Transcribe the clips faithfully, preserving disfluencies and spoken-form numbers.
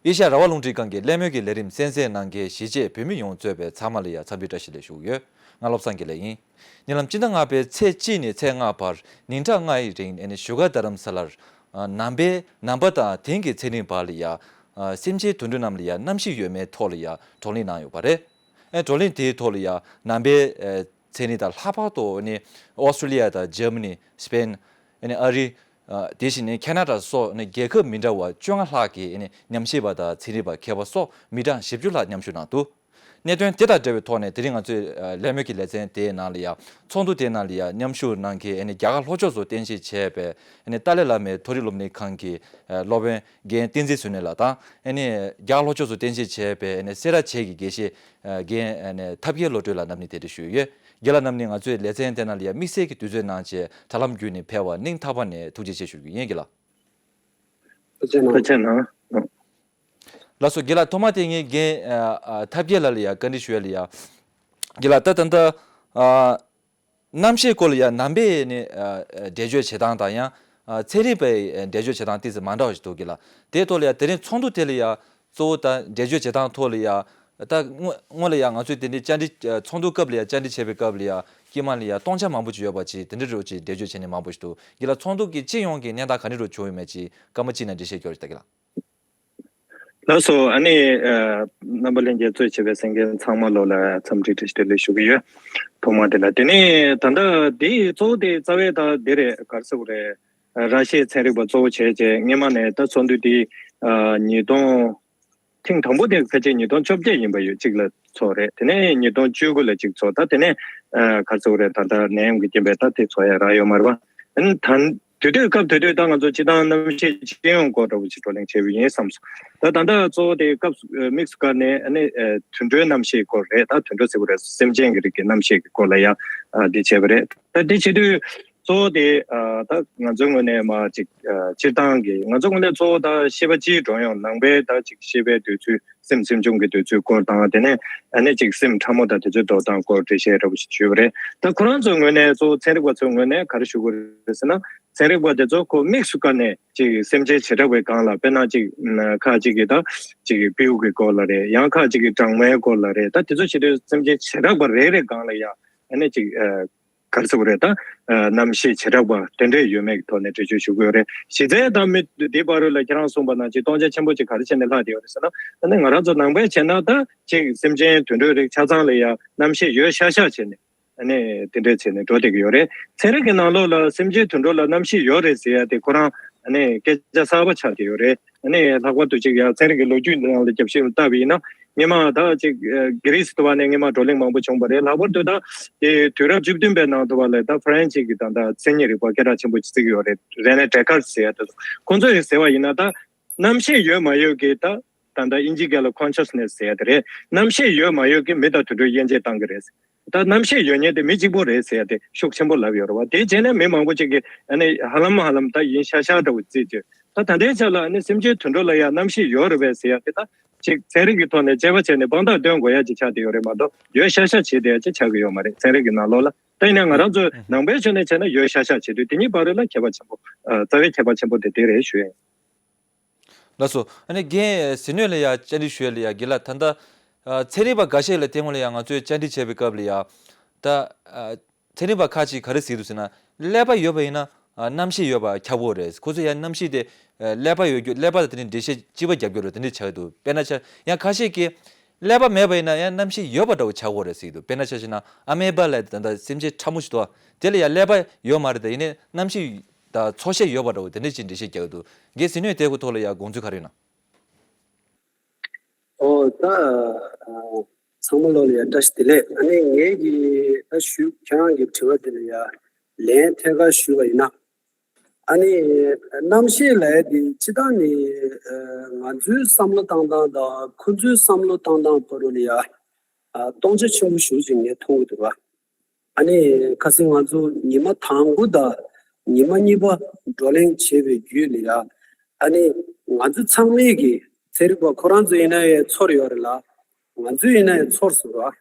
ཨེ་ཤ་ཡ་རང་དབང་རླུང་འཕྲིན་ཁང་གི་གླེང་མོལ་གྱི་ལས་རིམ་གསན་གཟིགས་གནང་མཁན་གཞིས་བྱེས་བོད་མི་ཡོངས་གཙོས་པའི་ཚང་མ་ལ་ཡང་འཚམས་འདྲི་བཀྲ་ཤིས་བདེ་ལེགས་ཞུ་གི་ཡོད། ང་བློ་བཟང་དགེ་ལེགས་ཡིན། ཉེ་ལམ་སྤྱི་ཟླ་ལྔ་པའི་ཚེས་གཅིག་ནས་ཚེས་ལྔ་བར་ཉིན་གྲངས་ལྔ་ཡི་རིང་ཨ་ནི་བཞུགས་སྒར་རྡ་རམ་ས་ལར་ཨ་ནང་པའི་ནང་པ་དང་དེང་གི་ཚན་རིག་པ་ལ་ཡང་ཨ་སེམས་ཅན་དུད་འགྲོ་རྣམས་ལ་ཡང་རྣམ་ཤེས་ཡོད་མེད་ཐོག་ལ་ཡང་བགྲོ་གླེང་གནང་ཡོད་པ་རེད། ཨ་བགྲོ་གླེང་དེའི་ཐོག་ལ་ཡང་ནང་པའི་ཨ་ཚན་རིག་དང་ལྷག་པར་དུ་ཨ་ནི་ཨོ་སི་ཀྲོ་ལི་ཡ་དང་འཇར་མ་ནི། སི་པེན། ཨ་ནི་ཨ་རི། ཨ་དེ་བཞིན་ནི་ཁེ་ན་ཌ་སོགས་ནི་རྒྱལ་ཁབ་མི་འདྲ་བ་བཅོ་ལྔ་ལྷག་གི་ཨ་ནི་ཉམས་ཞིབ་པ་དང་ཚན་རིག་པ་མཁས་པ་སོགས་མི་གྲངས་བཞི་བཅུ་ལྷག་མཉམ་ཞུགས་གནང་འདུག་གནད་དོན་དེ་དང་འབྲེལ་བའི་ཐོག་ནས་དེ་རིང་ང་ཚོའི་ཨ་གླེང་མོལ་གྱི་ལེ་ཚན་དེའི་ནང་ལ་ཡང་ཚོགས་འདུ་དེའི་ནང་ལ་ཡང་མཉམ་ཞུགས་གནང་མཁན་ཨ་ནི་རྒྱ་གར་ལྷོ་ཕྱོགས་སུ་རྟེན་གཞི་བྱས་པའི་ཨ་ནི་ཏཱ་ལའི་བླ་མའི་མཐོ་རིམ་སློབ་གཉེར་ཁང་གི་ཨ་སློབ་དཔོན་རྒན་བསྟན་འཛིན་བསོད་ནམས་ལགས་དང་ཨ་ནི་རྒྱ་གར་ལྷོ་ཕྱོགས་སུ་རྟེན་གཞི་བྱས་པའི་ཨ་ནི་སེ་ར་བྱེས་ཀྱི་དགེ་བཤེས་ཨ་རྒན་ཨ་ནི་ཐབས་མཁས་བློ་གྲོས་ལགས་རྣམ་གཉིས་གདན་འདྲེན་ཞུས་ཡོད། རྒན་ལགས་རྣམ་གཉིས་ང་ཚོའི་ལེ་ཚན་དེ་ནང་ལ་ཡང་དམིགས་བསལ་གྱི་དུས་ཚོད་གནང་བྱས་དྲ་ལམ་བརྒྱུད་ནས་ཕེབས་པར་སྙིང་ཐག་པ་ནས་ཐུགས་རྗེ་ཆེ་ཞུ་རྒྱུ་ཡིན། རྒན་ལགས། ཐུགས་རྗེ་གནང་། ཐུགས་རྗེ་གནང་། ལགས་སོ། རྒན་ལགས། ཐོག་མ་དེ་ངས་རྒན་ཨ་ཨ་ཐབས་མཁས་ལགས་ལ་ཡང་བཀའ་འདྲི་ཞུ་ཡ་ལ་ཡང་། རྒན་ལགས། ད་ད་ལྟ་ཨ་རྣམ་ཤེས་སྐོར་ལ་ཡང་ནང་པའི་ནི་ཨ་ཨ་འགྲེལ་བརྗོད་བྱེད་སྟངས་དང་ཡང་ཨ་ཚན་རིག་པའི་འགྲེལ་བརྗོད་བྱེད་སྟངས་ཏོག་ཙམ་མ་འདྲ་བ་ཞིག་འདུག་རྒན་ལགས། དེའི་ཐོག་ལ་ཡང་དེ་རིང་ཚོགས་འདུ་དེ་ལ་ཡང་གཙོ་བོ་དང་འགྲེལ་བརྗོད་བྱེད་སྟངས་ཐོག་ལ་ཡང་ད་སྔོན་སྔོན་ལ་ཡང་ང་ཚོས་དེ་འདྲའི་བཅར་འདྲི་ཨ་ཚོགས་འདུ་སྐབས་ལ་ཡང་བཅར་འདྲི་བྱས་པའི་སྐབས་ལ་ཡང་དཀྱིལ་མ་ལ་ཡང་སྟོང་ཆ་མང་པོ་ཅིག་ཡོད་པ་ཅིག་དེ་འདྲ་འདྲ་བོ་ཅིག་འགྲེལ་བརྗོད་བྱས་ནས་མང་པོ་ཞིག་འདུག་རྒན་ལགས། ཚོགས་འདུ་གི་སྤྱི་ཡོངས་ཀྱི་གནས་སྟངས་ག་འདྲ་འདྲ་བོ་བྱུང་ཡོད་མེད་ཅིག་སྐར་མ་གཅིག་ནང་འགྲེལ་བཤད་སྐྱོར་ཞིག་ད་རྒན་ལགས། ལགས་སོ། ཨ་ནི་ཨ་རྣམ་པ་ལྷན་རྒྱས་གཙོས་བྱས་པའི་གསན་མཁན་ཚང་མ་ལོ་ལ་འཚམས་འདྲི་བཀྲ་ཤིས་བདེ་ལེགས་ཞུ་གི་ཡོད། ཐོག་མ་དེ་ལ་དེ་ནས་ད་ལྟ་དེ་གཙོ་བོ་དེ་རྩ་བའི་ད་དེ་རེད། ག་རེ་ཟེར་དགོས་རེད། ཨ་ར་ཤི་ཡའི་ཚན་རིག་པ་གཙོ་བོ་བྱས་བྱས་སྔོན་མ་ནས་ད་ཚོགས་འདུ་དེ་ཨ་ཉིས་སྟོང་ཐེངས་དང་པོ་དེ་ཕལ་ཆེར་ཉིས་སྟོང་བཅོ་བརྒྱད་ཡིན་པ་ཡོད། གཅིག་ལ་ཚོགས་རེད། དེ་ནས་ཉིས་སྟོང་བཅུ་དགུ་ལ་གཅིག་ཚོགས། ད་དེ་ནས་ཨ་ག་རེ་ཟེར་དགོས་རེད། ད་ལྟ་ནད་ཡམས་ཀྱི་རྐྱེན་པས་ད་དེ་ཚོགས་ཡ་རག་ཡོད་མ་རེད་པ། ཨ་ནི་ད་དུས་དུས་སྐབས་དུས་དུས་ད་ང་ཚོ་སྤྱི་བཏང་གནམ་གཤིས་སྤྱི་ཡོངས་སྐོར་འདྲ་བོ་ཞིག་བགྲོ་གླེང་བྱས་པ་ཡིན་བསམ་སོང་། ད་ད་ལྟ་གཙོ་བོ་དེ་སྐབས་དམིགས་སུ་བཀར་ནས་ཨ་ནི་ཨ་དུད་འགྲོའི་རྣམ་ཤེས་སྐོར་རེད། ད་དུད་འགྲོ་ཟེར་དགོས་རེད། སེམས་ཅན་གྱི་རིགས་ཀྱི་རྣམ་ཤེས་ཀྱི་སྐོར་ལ་ཡ་ཨ་འདི་བྱས་པ་རེད། ད་འདི་བྱེད་དུས་གཙོ་བོ་དེ་ཨ་ད་ང་ཚོའི་ངོས་ནས་མ་ཅིག་ཨ་སྤྱིར་བཏང་གི་ང་ཚོའི་ངོས་ནས་གཙོ་བོ་ད་ཤེས་པ་སྤྱིའི་འགྲོ་ཡོང་ནང་པའི་ད་ཅིག་ཤེས་པའི་འདོད་ཚུལ། སེམས་སེམས་བྱུང་གི་འདོད་ཚུལ་སྐོར་དང་། དེ་ནས་ཨ་ནི་ཅིག་སེམས་ཕྲ་མོ་དང་དེ་ཚོའི་འགྲོ་སྟངས་སྐོར་འགྲེལ་བཤད་འདྲ་བོ་ཞིག་ཞུས་པ་རེད། ད་ཁོ་རང་ཚོའི་ངོས་ནས་གཙོ་བོ་ཚན་རིག་པ་ཚོའི་ངོས་ནས་ག་རེ་ཞུ་དགོས་རེད་ཟེར་ན། ཚན་རིག་པ་དེ་ཚོ་ཁོ་དམིགས་སུ་བཀར་ནས་ཅིག་སེམས་ཅན་བྱེ་བྲག་པའི་སྒང་ལ། དཔེར་ན་ཅིག་ཁ་ཅིག་གིས་ད་ཅིག་སྤྲེའུ་གི་སྐོར་ལ་རེད། ཡང་ཁ་ཅིག་གིས་སྦྲང་མའི་སྐོར་ལ་རེད། ད་དེ་ཚོ་བྱེད་དུས་སེམས་ཅན་བྱེ་བྲག་པ་རེ་རེ་སྒང་ལ་ཡང་ཨ་ནི་ཅིག་ཨ་ག་རེ་ཟེར་དགོས་རེད། ད་ཨ་རྣམ་ཤེས་བྱེ་བྲག་པ་དེ་འདྲས་ཡོད་མེད་ཀྱི་ཐོག་ནས་འགྲེལ་བརྗོད་ཞུ་དགོས་རེད། གཞི་རྩའི་ད་མི་འདི་བར་ལ་ཁྱེད་རང་གསུངས་པ་ནང་བཞིན་སྟོང་ཆ་ཆེན་པོ་ཅིག་ག་རེ་བྱས་ནས་ལྷག་བསྡད་ཡོད་རེད་ཟེར་ན། ཨ་ནི་ང་རང་ཚོ་ནང་པའི་བྱས་ན་ད་ཅིག་སེམས་ཅན་དུད་འགྲོའི་རིགས་ཆ་ཚང་ལ་ཡང་རྣམ་ཤེས་ཡོད་ཤག་ཤག་བྱས་ནས་ཨ་ནི་དེ་འདྲས་བྱས་ནས་འགྲོ་བསྡད་ཀྱི་ཡོད་རེད། ཚན་རིག་གི་ནང་ལོགས་ལ་སེམས་ཅན་དུད་འགྲོ་ལ་རྣམ་ཤེས་ཡོད་རེད་ཟེར་ཡ་དེ་ཁོ་རང་ཨ་ནི་སྐད་ཆ་གསར་པ་ཆགས་བསྡད་ཡོད་རེད། ཨ་ནི་ལྷག་པར་དུ་ཅིག་ཡང་ཚན་རིག་གི་ལོ་རྒྱུས་ནང་ལ་རྒྱབ་བཤད་བཏང་བ་ཡིན་ན། སྔོན་མ་ད་ཅིག་ཨ་གྷི་རི་སི་དུ་བ་ནས་སྔོན་མ་བགྲོ་གླེང་མང་པོ་བྱུང་བ་རེད། ལྷག་པར་དུ་ད་དེ་དུས་རབས་བཅུ་བདུན་པའི་ནང་དུ་བ་ལ་ད་ཧྥ་རན་སི་གི་ད་ད་མཚན་ཉིད་རིག་པ་སྐད་གྲགས་ཆེན་པོ་ཅིག་བརྩི་གི་ཡོད་རེད། རེ་ནེ་ཌེ་ཀར་ཟེར་ཡ་དེ་ཚོ། ཁོང་ཚོས་ཟེར་བ་ཡིན་ན་ད་རྣམ་ཤེས་ཡོད་མ་ཡོད་ཀྱི་ད་ད་ད་དབྱིན་ཇིའི་སྐད་ལ་ཁོན་ཤ་སི་ནེ་སི་ཟེར་ཡ་དེ་རེད། རྣམ་ཤེས་ཡོད་མ་ཡོད་ཀྱི་མི་དང་དུད་འགྲོའི་དབྱེ་འབྱེད་བཏང་གི་རེད། ད་རྣམ་ཤེས་ཡོད་མཁན་དེ་མི་གཅིག་པོ་རེད་ཟེར་ཡ་དེ་ཤུགས་ཆེན་པོ་ལབ་ཡོད་རེད་བ། དེ་བྱས་ནས་མི་མང་པོ་ཅིག་གིས་ཨ་ནི་ཧ་ལམ་ཧ་ལམ་ད་ཡིན་ཤག་ཤག་འདྲ་བོ་བརྩིས་བྱས། ད་ད་ལྟའི་ཆ་ལ་ཨ་ནི་སེམས་ཅན་དུད་འགྲོ་ལ་ཡང་རྣམ་ཤེས་ཡོད་རེད་པས་ཟེར་ཡ་དེ་ད་ཅིག་ཚན་རིག་གི་ཐོག་ནས་དཔྱད་པ་བྱས་ནས་དཔང་རྟགས་སྟོན་དགོས་ཡ་ཅིག་ཆགས་བསྡད་ཡོད་རེད་མ་གཏོགས། ཡོད་ཤག་ཤག་བྱེད་བསྡད་ཡ་ཅིག་ཆགས་ཀྱི་ཡོད་མ་རེད། ཚན་རིག་གི་ནང་ལོགས་ལ། ད་ཡིན་ན་ང་རང་ཚོ་ནང་པའི་ཕྱོགས་ནས་བྱས་ན་ཡོད་ཤག་ཤག་བྱེད་དུས་དེ་གཉིས་བར་ལ་ཁྱད་པར་ཆེན་པོ། ཨ་རྩ་བའི་ཁྱད་པར་ཆེན་པོ་དེ་དེ་རེད་ཞུ་ཡ་ཡིན། ལགས་སོ། ཨ་ནི་རྒན་ཟིན་ནོད་ལ་ཡ་བཅར་འདྲི་ཞུ་ཡ་ལ་ཡ་རྒན་ལགས། ད་ལྟ་ཨ་ཚན་རིག་པ་འགའ་ཤས་ལ་དེ་སྔོན་ལ་ཡ་ང་ཚོས་བཅར་འདྲི་བྱས་པའི་སྐབས་ལ་ཡ། ད་ཨ་ཚན་རིག་པ་ཁག་ཅིག་ག་རེ་ཟེར་འདུག་ཟེར་ན། ཀླད་པ་ཡོད་པ་ཡིན་ན་ཨ་རྣམ་ཤེས་ཡོད་པ་ཁྱབ་ཀྱི་ཡོད་རེད། ཁོ་ཚོས་ཡ་རྣམ་ཤེས་དེ་ཨ་ཀླད་པ་ཡོད་རྒྱུ། ཀླད་པ་དང་དེ་ནི་འགྲེལ་བཤད་གཅིག་པ་རྒྱབ་ཀྱི་ཡོད་རེད། དེ་འདྲ་ཆགས་ཀྱི་འདུག་དཔེར་ན་ཆ་ཡང་ཁ་ཤས་ཀྱིས་ཀླད་པ་མེད་པ་ཡིན་ན་ཡང་རྣམ་ཤེས་ཡོད་པ་འདྲ་བོ་ཆགས་ཀྱི་ཡོད་རེད་ཟེར་གྱི་འདུག་དཔེར་ན་ཆ་བཞག་ན་ཨ་མེ་བ་ལབ་ཡ་དེ་ད་ལྟ་སེམས་ཅན་ཕྲ་མོ་ཞིག་འདུག་དེ་ལ་ཡང་ཀླད་པ་ཡོད་མ་རེད། དེ་ཡིན་ནའི་རྣམ་ཤེས་དང་ཚོར་ཤེས་ཡོད་པ་འདྲ་བོ་དེ་འདྲ་ཅིག་འགྲེལ་བཤད་རྒྱག་གི་འདུག་རྒན་ཟིན་ནོད་དེ་གི་ཐོག་ལ་ཡང་དགོངས་ཚུལ་ག་རེ་ཡོད་ན། ཨོ་ད་ཨ་ཚང་མ་ལོ་ལ་ཡང་བཀྲ་ཤིས་བདེ་ལེགས། ཨ་ནི་ངེད་ཀྱིས་ད་ཞུ་ཁྱེད་རང་གི་དྲི་བ་དེ་ལ་ཡང་ལན་ཐད་ཀར་ཞུས་པ་ཡིན་ན། ཨ་ནི་རྣམ་ཤེས་ལབ་ཡ་དེ་སྤྱིར་བཏང་ནི་ཨ་ང་ཚོའི་བསམ་བློ་བཏང་སྟངས་དང་ཁོ་ཚོའི་བསམ་བློ་བཏང་སྟངས་བར་དུ་ལ་ཡ་ཨ་སྟོང་ཆ་ཆེན་པོ་ཞེ་པོ་ཅིག་ངས་མཐོང་གི་འདུག་བ། ཨ་ནི་ཁ་སང་ང་ཚོ་ཉི་མ་དང་པོ་དང་ཉི་མ་གཉིས་པ་བགྲོ་གླེང་བྱས་པའི་བརྒྱུད་ལ་ཡ། ཨ་ནི་ང་ཚོ་ཚང་མས་ཀྱི་ཚན་རིག་པ་ཁོ་རང་ཚོ་ཡིན་ན་ཡང་ཚོར་ཡོད་རེད་ལ། ང་ཚོ་ཡིན་ན་ཡང་ཚོར་སོང་ར།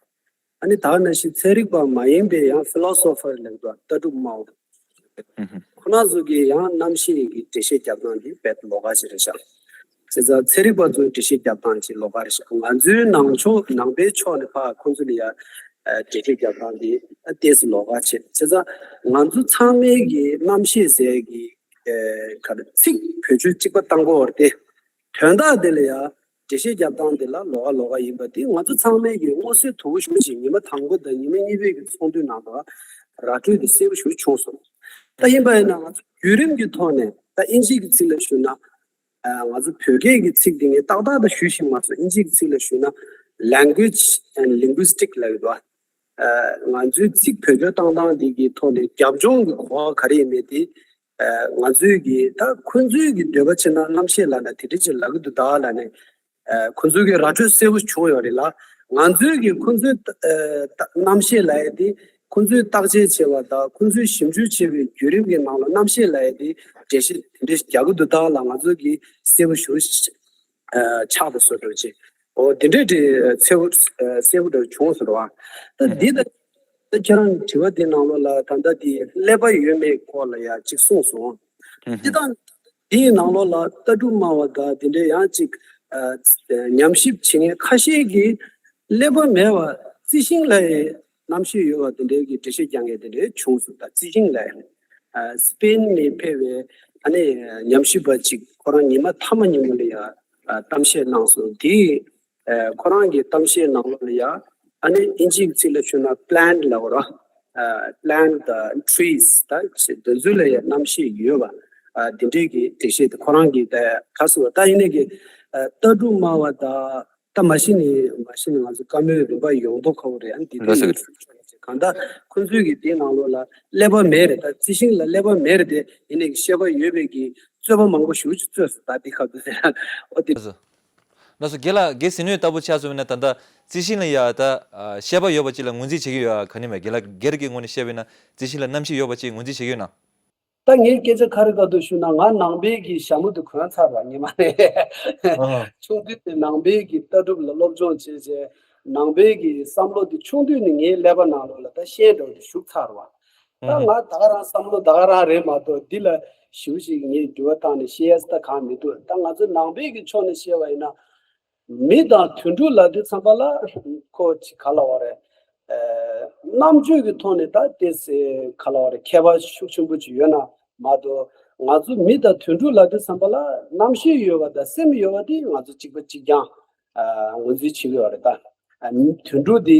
ཨ་ནི་ད་ག་ནང་བཞིན་ཚན་རིག་པ་མ་ཡིན་པའི་ཡང་ཕི་ལོ་སོ་ཕར་ལབ་དུས་ལྟ་གྲུབ་སྨྲ་བ་ཁོ་རང་ཚོ་གིས་ཡང་རྣམ་ཤེས་ཀྱི་འགྲེལ་བཤད་རྒྱབ་སྟངས་འདི་དཔེ་ལོགས་ཀ་ཞིག་རེད་ཤག་བྱས་ཙང་ཚན་རིག་པ་ཚོའི་འགྲེལ་བཤད་རྒྱབ་སྟངས་ཅིག་ལོགས་ཀ་རེད་ཤག་ང་ཚོའི་ནང་ཕྱོགས་ནང་པའི་ཕྱོགས་ནས་ཕར་ཁོང་ཚོ་ལ་ཡ་ཨ་འགྲེལ་བཤད་རྒྱབ་སྟངས་དེ་ཨ་ཏོག་ཙམ་ལོགས་ཀ་བྱས། བྱས་ཙང་ང་ཚོ་ཚང་མའི་གི་རྣམ་ཤེས་ཟེར་གི་ཨ་ག་རེ་ཚིག་བེད་སྤྱོད་གཅིག་པ་བཏང་གི་ཡོད་རེད་དེ། དོན་དག་དེ་ལ་ཡ་འགྲེལ་བཤད་རྒྱབ་སྟངས་དེ་ལ་ལོགས་ཀ་ལོགས་ཀ་ཡིན་པ་དེ་ང་ཚོ་ཚང་མའི་གི་མངོན་གསལ་དོད་པོ་ཞེ་པོ་ཅིག་ཉི་མ་དང་པོ་དང་ཉི་མ་གཉིས་པའི་གི་ཚོགས་འདུའི་ནང་དུ་ར་སྤྲོད་དེ་གསལ་པོ་ཞེ་པོ་བྱུང་སོང་། ད་ཡིན་པ་ཡིན་ན་ང་ཚོ་བརྒྱུད་རིམ་གྱི་ཐོག་ནས་ད་ཨིན་ཇི་གི་ཚིག་ལ་ཞུས་ན། ཨ་ང་ཚོ་བོད་སྐད་ཀྱི་ཚིག་འདི་ངས་ཏག་ཏག་ཏུ་ཞུ་ཤེས་མ་སོང་། ཨིན་ཇི་གི་ཚིག་ལ་ཞུས་ན་language and linguistic ལབ་ཡོད་དོ། ཨ་ང་ཚོའི་ཚིག་བེད་སྤྱོད་བཏང་སྟངས་འདི་གི་ཐོག་ནས་རྒྱབ་ལྗོངས་ཀྱི་གོ་བ་ག་རེ་ཡིན་མིན་དེ་ཨ་ང་ཚོའི་གི་ད་ཁོང་ཚོའི་གི་འདོད་པ་བྱས་ན་རྣམ་ཤེས་ལབ་ན་དེ་འདྲ་ཅིག་ལབ་ཀྱི་འདུག་ད་ལབ་ནས། ཨ་ཁོང་ཚོའི་གི་ར་སྤྲོད་གསལ་པོ་བྱུང་ཡོད་རེད་ལ། ང་ཚོའི་གི་ཁོང་ཚོའི་ཨ་རྣམ་ཤེས་ལབ་ཡ་དེ་ཁོང་ཚོས་བརྟག་དཔྱད་བྱས་པ་དང་ཁོང་ཚོས་ཞིབ་འཇུག་བྱས་པའི་བརྒྱུད་རིམ་གྱི་ནང་ལ་རྣམ་ཤེས་ལབ་ཡ་དེ་འགྲེལ་བཤད་དེ་འདྲ་རྒྱག་གི་འདུག་ད་ལ་ང་ཚོ་གི་གསལ་པོ་ཞེ་པོ་ཨ་ཆགས་པ་བཟོ་འདྲ་ཅིག་འོ་དེ་འདྲ་དེ་གསལ་པོ་ཨ་གསལ་པོ་འདྲ་བྱུང་སོང་རེད་བ། ད་འདི་ད་ད་ཁྱེད་རང་དྲི་བ་དེ་ནང་ལོགས་ལ་ད་ལྟ་དེ་ཀླད་པ་ཡོད་མེད་སྐོར་ལ་ཡ་གཅིག་གསུངས་སོང་། ཨུ་སྤྱིར་བཏང་དེའི་ནང་ལོགས་ལ་ལྟ་གྲུབ་སྨྲ་བ་དང་དེ་འདྲའི་ཡང་གཅིག་ཨ་ཉམས་ཞིབ་བྱེད་མཁན་ཁ་ཤས་ཀྱིས་ཀླད་པ་མེད་པ་རྩི་ཤིང་ལ་ཡང་རྣམ་ཤེས་ཡོད་པ་དེ་འདྲའི་གི་འགྲེལ་བཤད་རྒྱག་མཁན་དེ་འདྲའི་བྱུང་སོང་། ད་རྩི་ཤིང་ལ་ཡང་ཨ་སི་པེན་ནས་ཕེབས་པའི་ཨ་ནི་ཉམས་ཞིབ་པ་གཅིག་ཁོ་རང་ཉི་མ་མཐའ་མ་ཉིན་མོ་ལ་ཡང་ཨ་གཏམ་བཤད་གནང་སོང་། དེའི་ཨ་ཁོ་རང་གི་གཏམ་བཤད་ནང་ལོགས་ལ་ཡང་ཨ་ནི་ཨིན་ཇིའི་ཚིག་ལ་ཞུས་ན་plant ལབ་ར། ཨ་plant དང་trees ད་ཅི་འདི་ཚོ་ལ་ཡང་རྣམ་ཤེས་ཡོད་པ། ཨ་དེ་འདྲའི་གི་འགྲེལ་བཤད་དེ་ཁོ་རང་གིས་ད་ག་ཟེར་བ་ད་ཡིན་ནའི་གི་ཨ་ལྟ་གྲུབ་སྨྲ་བ་དང་ད་མ་གཞི་ནས་མ་གཞི་ནས་ང་ཚོ་བཀའ་མོལ་རིམ་པ་ཡོང་མདོག་ཁ་པོ་རེད། ཨ་ནི་འདི་ལགས་སོ། གང་ལྟར་ཁོང་ཚོའི་གི་དེའི་ནང་ལོགས་ལ་ཀླད་པ་མེད་རེད། ད་རྩི་ཤིང་ལ་ཀླད་པ་མེད་རེད་དེ་ཡིན་ནའི་གི་ཤེས་པ་ཡོད་པའི་གི་རྩོད་པ་མང་པོ་ཞེ་པོ་ཅིག་རྩོད་སོང་། ད་འདི་ཁ་ཐུག་ཟེར་ཨོ་དེ། ལགས་སོ། ལགས་སོ། རྒན་ལགས་རྒན་ཟིན་ནོའི་ལྟ་བུ་ཆགས་སོང་བས་ན་ད་ལྟ་རྩི་ཤིང་ལ་ཡ་ད་ཨ་ཤེས་པ་ཡོད་པ་ཅིག་ལ་ངོས་འཛིན་བྱེད་ཀྱི་ཡོད་ཨ་ག་ནི་མེད། རྒན་ལགས་སྒེར་གྱི་ངོས་ནས་བཤད་པས་ན་རྩི་ཤིང་ལ་རྣམ་ཤེས་ཡོད་པ་ཅིག་ངོས་འཛིན་བྱེད་ཀྱི་ཡོད་ན། ད་ངས་སྐད་ཆ་ཁ་རི་ཁ་ཐུག་ཞུས་ན་ང་ནང་པའི་གི་ཞྭ་མོ་དེ་གོན་ཚར་བ་ཉི་མ་ནས། ཨ་ཆུང་དུས་ནས་ནང་པའི་གི་ལྟ་གྲུབ་ལ་སློབ་སྦྱོང་བྱས་བྱས་ནང་པའི་གི་བསམ་བློ་དེ་ཆུང་དུས་ནས་ངའི་ཀླད་པ་ནང་ལོགས་ལ་ད་ཤེས་འདྲ་བོ་དེ་ཞུགས་ཚར་བ། ད་ང་ད་ག་རང་བསམ་བློ་ད་ག་རང་རེད་མ་གཏོགས་འདི་ལ་ཞེ་པོ་ཞིག་ངས་འགྱུར་བ་བཏང་ནས་བཤད་ཡས་ད་གང་མི་འདུག་ད་ང་ཚོ་ནང་པའི་གི་ཕྱོགས་ནས་བཤད་པ་ཡིན་ན། མི་དང་དུད་འགྲོ་ལབ་དུས་ཙམ་པ་ལ་ཁོ་ཅིག་ག་ལབ་དགོས་རེད། ཨ་རྣམ་དཔྱོད་ཀྱི་ཐོག་ནས་ད་ཏོག་ཙམ་ག་ལབ་དགོས་རེད། ཁྱད་པར་ཤུགས་ཆེན་པོ་ཅིག་ཡོད་ན་མ་གཏོགས་ང་ཚོ་མི་དང་དུད་འགྲོ་ལབ་དུས་ཙམ་པ་ལ་རྣམ་ཤེས་ཡོད་པ་དང་སེམས་ཡོད་པ་དེ་ང་ཚོ་གཅིག་པ་གཅིག་རྐྱང་ཨ་ངོས་འཛིན་བྱེད་ཀྱི་ཡོད་རེད་ད། ཨ་དུད་འགྲོ་དེ་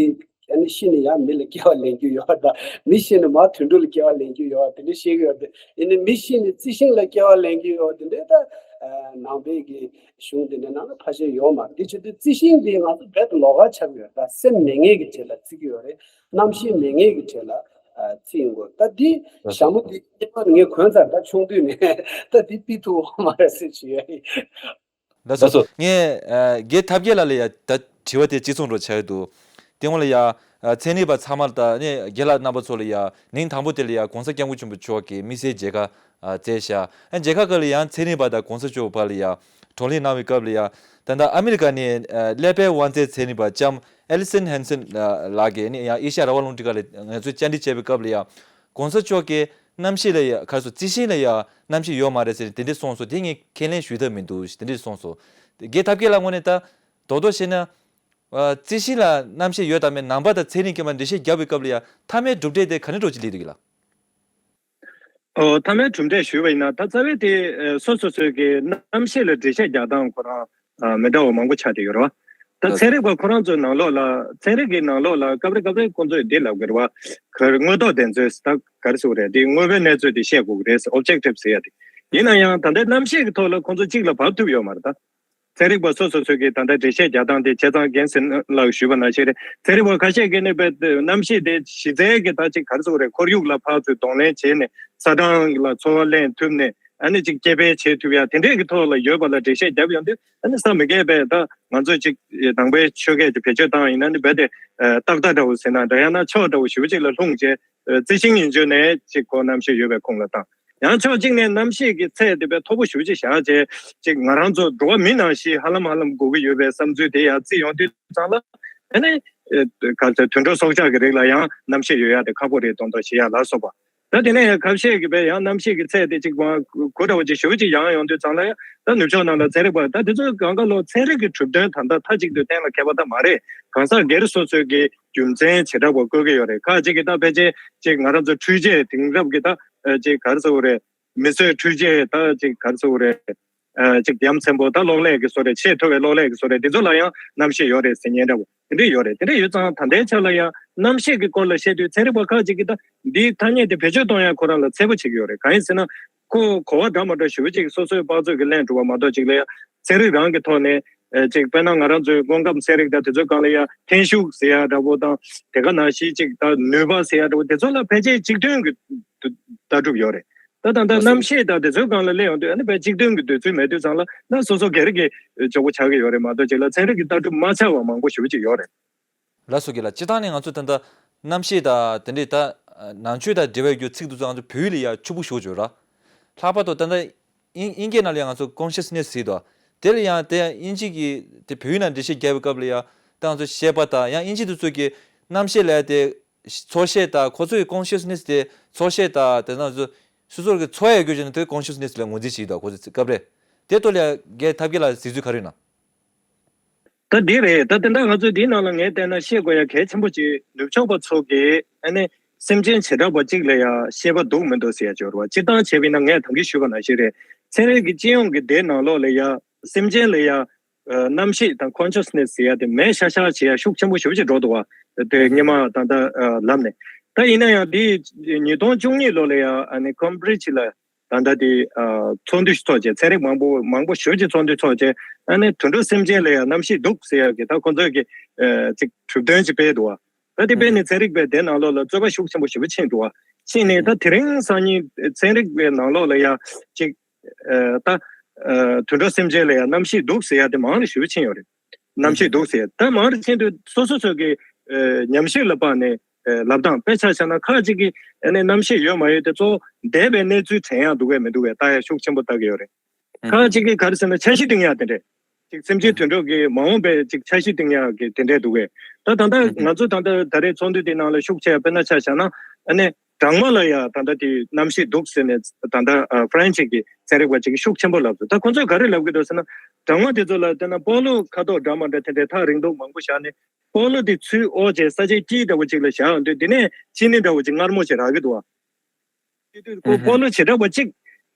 ཨ་ནི་ཤི་ནས་ཡང་མི་ལ་སྐྱེ་བ་ལེན་རྒྱུ་ཡོད་པ་དང་མི་ཤི་ནས་མར་དུད་འགྲོ་ལ་སྐྱེ་བ་ལེན་རྒྱུ་ཡོད་པ་དེ་འདྲ་བཤད་ཀྱི་ཡོད་དེ། ཡིན་ནའི་མི་ཤི་ནས་རྩི་ཤིང་ལ་སྐྱེ་བ་ལེན་རྒྱུ་ཡོད་པ་དེ་འདྲ་ད་ཨ་ནང་པའི་གི་གཞུང་དེ་འདྲ་ནང་ལ་ཕལ་ཆེར་ཡོད་མ་རེད། དེ་བྱེད་དུས་རྩི་ཤིང་དེ་ང་ཚོ་རྦད་དེ་ལོགས་ཀ་ཆགས་ཡོད། ད་སེམས་མེད་མཁན་གྱི་གྲས་ལ་བརྩི་གི་ཡོད་རེད། རྣམ་ཤེས་མེད་མཁན་གྱི་གྲས་ལ་ཨ་བརྩི་ཡོང་གི་ཡོད། ད་འདི་ཞྭ་མོ་འདི་སྐྱེས་པ་ངས་གོན་ཚར། ད་ཆུང་དུས་ནས་ད་འདི་ཕུད་ཐུབ་ཡོད་མ་རེད་ཟེར་ཞུ་ཡ་ཡིན། ལགས་སོ། ལགས་སོ། ངས་ཨ་རྒན་ཐབས་མཁས་ལགས་ལ་ཡ་ད་དྲི་བ་དེ་གཅིག་མཚུངས་འདྲ་ཆགས་ཀྱི་འདུག་དེ་སྔོན་ལ་ཡ་ཨ་ཚན་རིག་པ་ཚང་མ་ལ་ད་ནི་རྒན་ལགས་རྣམ་པ་ཚོ་ལ་ཡ་ཉིན་དང་པོ་དེ་ལ་ཡ་༸གོང་ས་༸སྐྱབས་མགོན་ཆེན་པོ་མཆོག་གིས་དམིགས་བསལ་མཇལ་ཁ་ཨ་བསྩལ་བཞག་ཨ་མཇལ་ཁ་སྐབས་ལ་ཡང་ཚན་རིག་པ་དང་༸གོང་ས་མཆོག་བར་ལ་ཡ་བགྲོ་གླེང་གནང་བའི་སྐབས་ལ་ཡ་ད་ལྟ་ཨ་མི་རི་ཀ་ནས་ཨ་ཀླད་པའི་དབང་རྩའི་ཚན་རིག་པ་ལྕམ་ཨེ་ལི་སན་ཧན་སན་ལགས་ཀྱིས་ནི་ཡང་ཨེ་ཤ་ཡ་རང་དབང་རླུང་འཕྲིན་ཁང་ལ་ངོས་འཛིན་བཅར་འདྲི་བྱས་པའི་སྐབས་ལ་ཡ། ༸གོང་ས་མཆོག་གིས་རྣམ་ཤེས་ལ་ཡ་ག་རེ་ཟེར་རྩི་ཤིང་ལ་ཡ་རྣམ་ཤེས་ཡོད་མ་རེད་ཟེར་དེ་འདྲས་གསུངས་སོང་། དེ་ངས་ཁས་ལེན་ཞུ་ཐབས་མི་འདུག་དེ་འདྲས་གསུངས་སོང་། རྒན་ཐབས་མཁས་ལགས་ངོས་ནས་ད་རྡོག་རྡོག་བཤད་ན། ཨ་རྩི་ཤིང་ལ་རྣམ་ཤེས་ཡོད་དམ་མེད་ནང་པ་དང་ཚན་རིག་སྐྱོན་མ་འགྲེལ་བཤད་བརྒྱབ་པའི་སྐབས་ལ་ཡ་མཐའ་མའི་གྲུབ་འབྲས་དེ་ག་ནས་འགྲོ་ཅི་ལི་འདུག་གི་ལ། ཨོ་མཐའ་མའི་གྲུབ་འབྲས་ཞུས་པ་ཡིན་ན་ད་རྩ་བའི་དེ་ཨ་སོ་སོ་སོའི་གི་རྣམ་ཤེས་ལ་འགྲེལ་བཤད་རྒྱག་སྟངས་ཁོ་རང་ཨ་མི་འདྲ་བ་མང་པོ་ཆགས་བསྡད་ཡོད་རེད་བ། ད་ཚན་རིག་པ་ཁོ་རང་ཚོའི་ནང་ལོགས་ལ་ཚན་རིག་གི་ནང་ལོགས་ལ་སྐབས་རེ་སྐབས་རེ་ཁོང་ཚོས་འདི་ལབ་དགོས་རེད་བ། ག་རེ་དངོས་ཐོག་བདེན་འཚོལ་ད་ག་རེ་ཟེར་དགོས་རེད། འདི་དངོས་པོའི་གནས་ཚུལ་དེ་བཤད་དགོས་ཀྱི་རེད་ཟེར། ཨོབ་ཇེག་ཊིབ་ཟེར་ཡ་དེ། ཡིན་ན་ཡང་ད་ལྟའི་རྣམ་ཤེས་ཀྱི་ཐོག་ལ་ཁོང་ཚོ་གཅིག་ལ་བབས་ཐུབ་ཡོད་མ་རེད་ད། ཚན་རིག་པ་སོ་སོ་སོས་ཀྱིས་ད་ལྟ་འགྲེལ་བཤད་རྒྱག་སྟངས་དེ་བྱས་ཙང་རྒན་ཟིན་ལགས་ཞུས་པ་ནང་བཞིན་རེད། ཚན་རིག་པ་ཁ་ཤས་ཀྱིས་ནི་རྦད་དེ་རྣམ་ཤེས་དེ་གཞི་རྩའི་གི་ད་ཅིག་ག་རེ་ཟེར་དགོས་རེད། ཁོར་ཡུག་ལ་ཕར་ཚུར་གདོང་ལེན་བྱས་ནས་ས་གྲངས་ལ་ཚོར་བ་ལེན་ཐུབ་ནས་ཨ་ནི་ཅིག་སྐྱེ་འཕེལ་བྱེད་ཐུབ་ཡ་དེ་འདྲས་ཀྱི་ཐོག་ལ་ཡོད་པ་ལ་འགྲེལ་བཤད་བརྒྱབ་ཡོང་དུས་ཨ་ནི་བསམ་མི་ཁྱབ་པས། ད་ང་ཚོས་ཅིག་ནང་པའི་ཆོས་སྐད་ཀྱི་བེད་སྤྱོད་བཏང་ཡིན་ན་ནི་རྦད་དེ་ཏག་ཏག་འདྲ་བོ་ཟེར་ན་འདྲ། ཡང་ན་ཕྱོགས་འདྲ་བོ་ཞེ་པོ་ཅིག་ལ་ལྷུང་བྱས། རྩི་ཤིང་ཡིན་རྒྱུ་ནས་ཅིག་ཁོ་རྣམ་ཤེས་ཡོད་པའི་ཁོངས་ལ་བཏང་། ཡང་ཕྱོགས་གཅིག་ནས་རྣམ་ཤེས་ཀྱི་ཚད་དེ་དཔེ་མཐོ་པོ་ཞེ་པོ་ཅིག་བཞག་བྱས་ཅིག་ང་རང་ཚོ་འགྲོ་བ་མི་ནང་བཞིན་ཧ་ལམ་ཧ་ལམ་དགོས་ཀྱི་ཡོད་པའི་བསམ་ཚུལ་དེ་ཡང་བརྩིས་ཡོང་དུས་ཙང་ལ་ཨ་ནི་ག་ཚོད་དུད་འགྲོ་སྲོག་ཆགས་ཀྱི་རིགས་ལ་ཡང་རྣམ་ཤེས་ཡོད་ཡ་དེ་ཁག་པོ་རེད་མདོག་མདོག་བྱེད་ཡ་ལ་སོགས་པ། ད་དེ་ནས་ཡང་ཁ་ཤས་ཀྱིས་པས་ཡང་གནམ་གཤིས་ཀྱི་ཚད་དེ་གཅིག་མ་གོ་འདྲ་བ་ཅིག་ཞུ་ཅིག་ཡང་ཡོང་དུས་ཙང་ལ་ཡང་ད་ནུབ་ཕྱོགས་ནང་ལ་ཚན་རིག་པ་ད་དེ་ཚོ་གང་ག་ལོ་ཚན་རིག་གི་གྲུབ་དོན་ད་ལྟ་མཐའ་གཅིག་ཏུ་གཏན་ལ་འཁེལ་བ་ད་མ་རེད། གང་ཟག་སྒེར་སོ་སོའི་གི་རྒྱུ་མཚན་བྱེ་བྲག་པ་བཀོད་ཀྱི་ཡོད་རེད། ཁ་ཅིག་གིས་ད་ཕལ་ཆེར་ཅིག་ང་རང་ཚོ་འཕྲུལ་ཆས་དེང་རབས་ཀྱི་ད་ཅིག་ག་རེ་ཟེར་དགོས་རེད། མི་གསོད་འཕྲུལ་ཆས་ད་ཅིག་ག་རེ་ཟེར་དགོས་རེད། ཅིག་ཡ་མཚན་པོ་ད་གློག་ཀླད་ཀྱི་བཟོ་རེད། ཆེས་མཐོ་བའི་གློག་ཀླད་ཀྱི་བཟོ་རེད། དེ་ཚོ་ལ་ཡང་གནམ་གཤིས་ཡོད་རེད་ཟེར་མཁན་འདྲ་བོ་དེ་འདྲས་ཡོད་རེད། དེ་འདྲས་ཡོད་ཙང་ད་ལྟའི་ཆ་ལ་ཡང་གནམ་གཤིས་ཀྱི་སྐོར་ལ་བཤད་དུས་ཚན་རིག་པ་ཁག་ཅིག་གིས་ད་འདིའི་ཐ་སྙད་དེ་བེད་སྤྱོད་གཏོང་ཡ་ཁོ་རང་ལ་འཚེར་པོ་བྱེད་ཀྱི་ཡོད་རེད། གང་ཡིན་ཟེར་ན་ཁོ་གོ་བ་འདྲ་མ་འདྲ་ཞུ་བ་ཅིག་སོ་སོའི་དཔག་ཚོད་ཀྱིས་ལེན་འགྲོ་བ་མ་གཏོགས་ཅིག་ལ་ཡང་ཚན་རིག་རང་གི་ཐོག་ནས་ཅིག་དཔེར་ན་ང་རང་ཚོའི་དངོས་ཁམས་ཚན་རིག་དང་དེ་ཚོའི་སྒང་ལ་ཡང་འཐེན་ཤུགས་ཟེར་ཡ་འདྲ་བོ་དང་དེ་ག་ནང་བཞིན་ཅིག་ད་ནུས་པ་ཟེར་ཡ་འདྲ་བོ་དེ་ཚོ་ལ་ཕལ་ཆེར་གཅིག་མཐུན་གྱི་ལྟ་གྲུབ་ཡོད་རེད། ད་ད་ལྟ་གནམ་གཤིས་དང་དེ་ཚོའི་སྒང་ལ་སླེབས་ཡོང་དུས་ཨ་ནི་བས་གཅིག་མཐུན་གྱི་འདོད་ཚུལ་མེད་དུས་ཙང་ལ་ན་སོ་སོ་སྒེར་གྱི་ཇོ་བོ་ཆགས་ཀྱི་ཡོད་རེད་མ་གཏོགས་ཅིག་ལ་ཚན་རིག་གི་ལྟ་གྲུབ་མ་ཆགས་པ་མང་པོ་ཞེ་པོ་ཅིག་ཡོད་རེད། ལགས་སོ་རྒན་ལགས། སྤྱིར་བཏང་ནས་ང་ཚོ་ད་ལྟ་གནམ་གཤིས་དང་དེ་འདྲའི་ད་ནང་ཆོས་དང་འབྲེལ་བའི་རྒྱུ་ཚིག་དེ་ཚོ་ང་ཚོ་བོད་ཡིག་ལ་ཡང་ཕྱུག་པོ་ཞེ་པོ་ཅིག་ཡོད་ར། ལྷག་པར་དུ་ད་ལྟ་དབྱིན་དབྱིན་སྐད་ནང་ལ་ཡང་ང་ཚོ་consciousness་ཟེར་འདུག་དེ་ལ་ཡང་དེ་ཡང་དབྱིན་ཇི་གི་དེ་བོད་ཡིག་ནང་འགྲེལ་བཤད་རྒྱག་པའི་སྐབས་ལ་ཡང་ད་ང་ཚོ་ཤེས་པ་དང་ཡང་དབྱིན་ཇི་དེ་ཚོ་གི་རྣམ་ཤེས་ལ་དེ་ཚོར་ཤེས་དང་ཁོ་ཚོ་ཡི་consciousness་དེ་ཚོར་ཤེས་དང་དེ་ང་ཚོ་སོ་སོར་གི་ཚོར་ཡ་རྒྱུ་ཅན་དེ་consciousness་ལ་ངོས་འཛིན་བྱེད་འདུག་ཁོ་ཚོ་སྐབས་རེ་དེ་ཐོག་ལ་ཡང་རྒན་ཐབས་མཁས་ལགས་གཟིགས་ཚུལ་ག་རེ་ཡོད་ན། ད་འདི་རེད། ད་དེ་འདྲ་ང་ཚོས་འདིའི་ནང་ལ་ངས་བལྟས་ན་ཤེས་དགོས་ཡ་གལ་ཆེན་པོ་ཅིག་ནུབ་ཕྱོགས་པ་ཚོ་གིས་ཨ་ནི་སེམས་ཅན་བྱེ་བྲག་པ་གཅིག་ལ་ཡ་ཤེས་པ་འདུག་མི་འདུག་ཟེར་ཡ་ཅིག་ཡོད་རེད་བ། སྤྱིར་བཏང་བྱས་པ་ཡིན་ན་ངས་ད་གིན་ཞུས་པ་ནང་བཞིན་རེད། ཚན་རིག་གི་སྤྱི་ཡོངས་ཀྱི་སྡེ་ནང་ལོགས་ལ་ཡ་སེམས་ཅན་ལ་ཡ་ཨ་རྣམ་ཤེས་དང་consciousness་ཟེར་ཡ་དེ་མེད་ཤག་ཤག་བྱེད་ཡ་ཤུགས་ཆེན་པོ་ཞེ་པོ་ཅིག་འགྲོ་འདུག་བ། དེ་སྔོན་མ་ད་ལྟ་ཨ་ལབ་ནས། ད་ཡིན་ན་ཡང་འདི་ཉིས་སྟོང་བཅུ་གཉིས་ལོ་ལ་ཡ་ཨ་ནི་Cambridge་ལ་ད་ལྟ་དེ་ཨ་ཚོགས་འདུ་ཞིག་ཚོགས་བྱས། ཚན་རིག་མང་པོ་མང་པོ་ཞེ་པོ་ཅིག་ཚོགས་འདུ་ཚོགས་བྱས། ཨ་ནི་དུད་འགྲོ་སེམས་ཅན་ལ་ཡང་རྣམ་ཤེས་འདུག་ཟེར་ཡག་གི་ད་ཁོ་ཚོས་ཀྱི་ཨ་ཅིག་གྲུབ་དོན་ཅིག་སྤེལ་འདུག་བ། ད་དེ་སྤེལ་ནས་ཚན་རིག་པའི་སྡེ་ནང་ལོགས་ལ་རྩོད་པ་ཤུགས་ཆེན་པོ་ཞེ་པོ་ཕྱིན་འདུག་བ། ཕྱིན་ནས་ད་དེ་རིང་སང་ཉིན་ཚན་རིག་པའི་ནང་ལོགས་ལ་ཡང་ཅིག་ཨ་ད་ཨ་དུད་འགྲོ་སེམས་ཅན་ལ་ཡང་རྣམ་ཤེས་འདུག་ཟེར་ཡག་དེ་མང་རུ་ཞེ་པོ་ཕྱིན་ཡོད་རེད། རྣམ་ཤེས་འདུག་ཟེར་ད་མང་རུ་ཕྱིན་དུས་སོ་སོ་སོ་གི་ཨ་ཉམས་ཞིབ་ལ་དཔག་ནས། ལབ་སྟངས་དཔེ་ཆ་བཞག་ན་ཁག་ཅིག་གིས་ཨ་ནི་རྣམ་ཤེས་ཡོད་མ་ཡོད་དེ་གཙོ་བོ་འདས་པའི་གནས་ཚུལ་དྲན་ཡག་འདུག་གས་མི་འདུག་གས་ལྟ་ཡག་ཤུགས་ཆེན་པོ་ལྟ་གི་ཡོད་རེད། ཁག་ཅིག་གིས་ག་རེ་ཟེར་ན་འཆར་གཞི་བཏིང་ཡག་དེ་འདྲས་ཅིག་སེམས་ཅན་དུད་འགྲོ་གི་མ་འོངས་པའི་ཅིག་འཆར་གཞི་བཏིང་ཡག་གི་དེ་འདྲས་འདུག་གས། ད་ད་ལྟ་ང་ཚོ་ད་ལྟ་ད་རེས་ཚོགས་འདུ་དེ་ནང་ལ་ཤུགས་ཆེ་དཔེར་ན་ཆ་བཞག་ན་ཨ་ནི་སྦྲང་མ་ལ་ཡ་ད་ལྟ་དེ་རྣམ་ཤེས་འདུག་ཟེར་ནས་ད་ལྟ་ཨ་ཧྥ་རན་སི་གི་ཚན་རིག་པ་ཅིག་གིས་ཤུགས་ཆེན་པོ་ལབ་འདུག་ད་ཁོ་ཚོས་ག་རེ་ལབ་གི་འདུག་ཟེར་ན་སྦྲང་མ་དེ་ཚོ་ལ་བལྟས་ན་སྤོ་ལོ་ཁ་དོག་འདྲ་མ་འདྲ་དེ་འདྲས་ཐག་རིང་ཐུང་མང་པོ་བཞག་ནས། སྤོ་ལོ་དེ་ཚུར་ཨོ་བྱས་ས་ཆའི་དཀྱིལ་འདྲ་བོ་ཅིག་ལ་བཞག་ཡོང་དུས་དེ་ནས་ཅི་ནི་འདྲ་བོ་ཅིག་མངར་མོ་ཞིག་རག་གི་འདུག་བ། དེ་དུས་ཁོ་སྤོ་ལོ་བྱེ་བྲག་པ་གཅིག་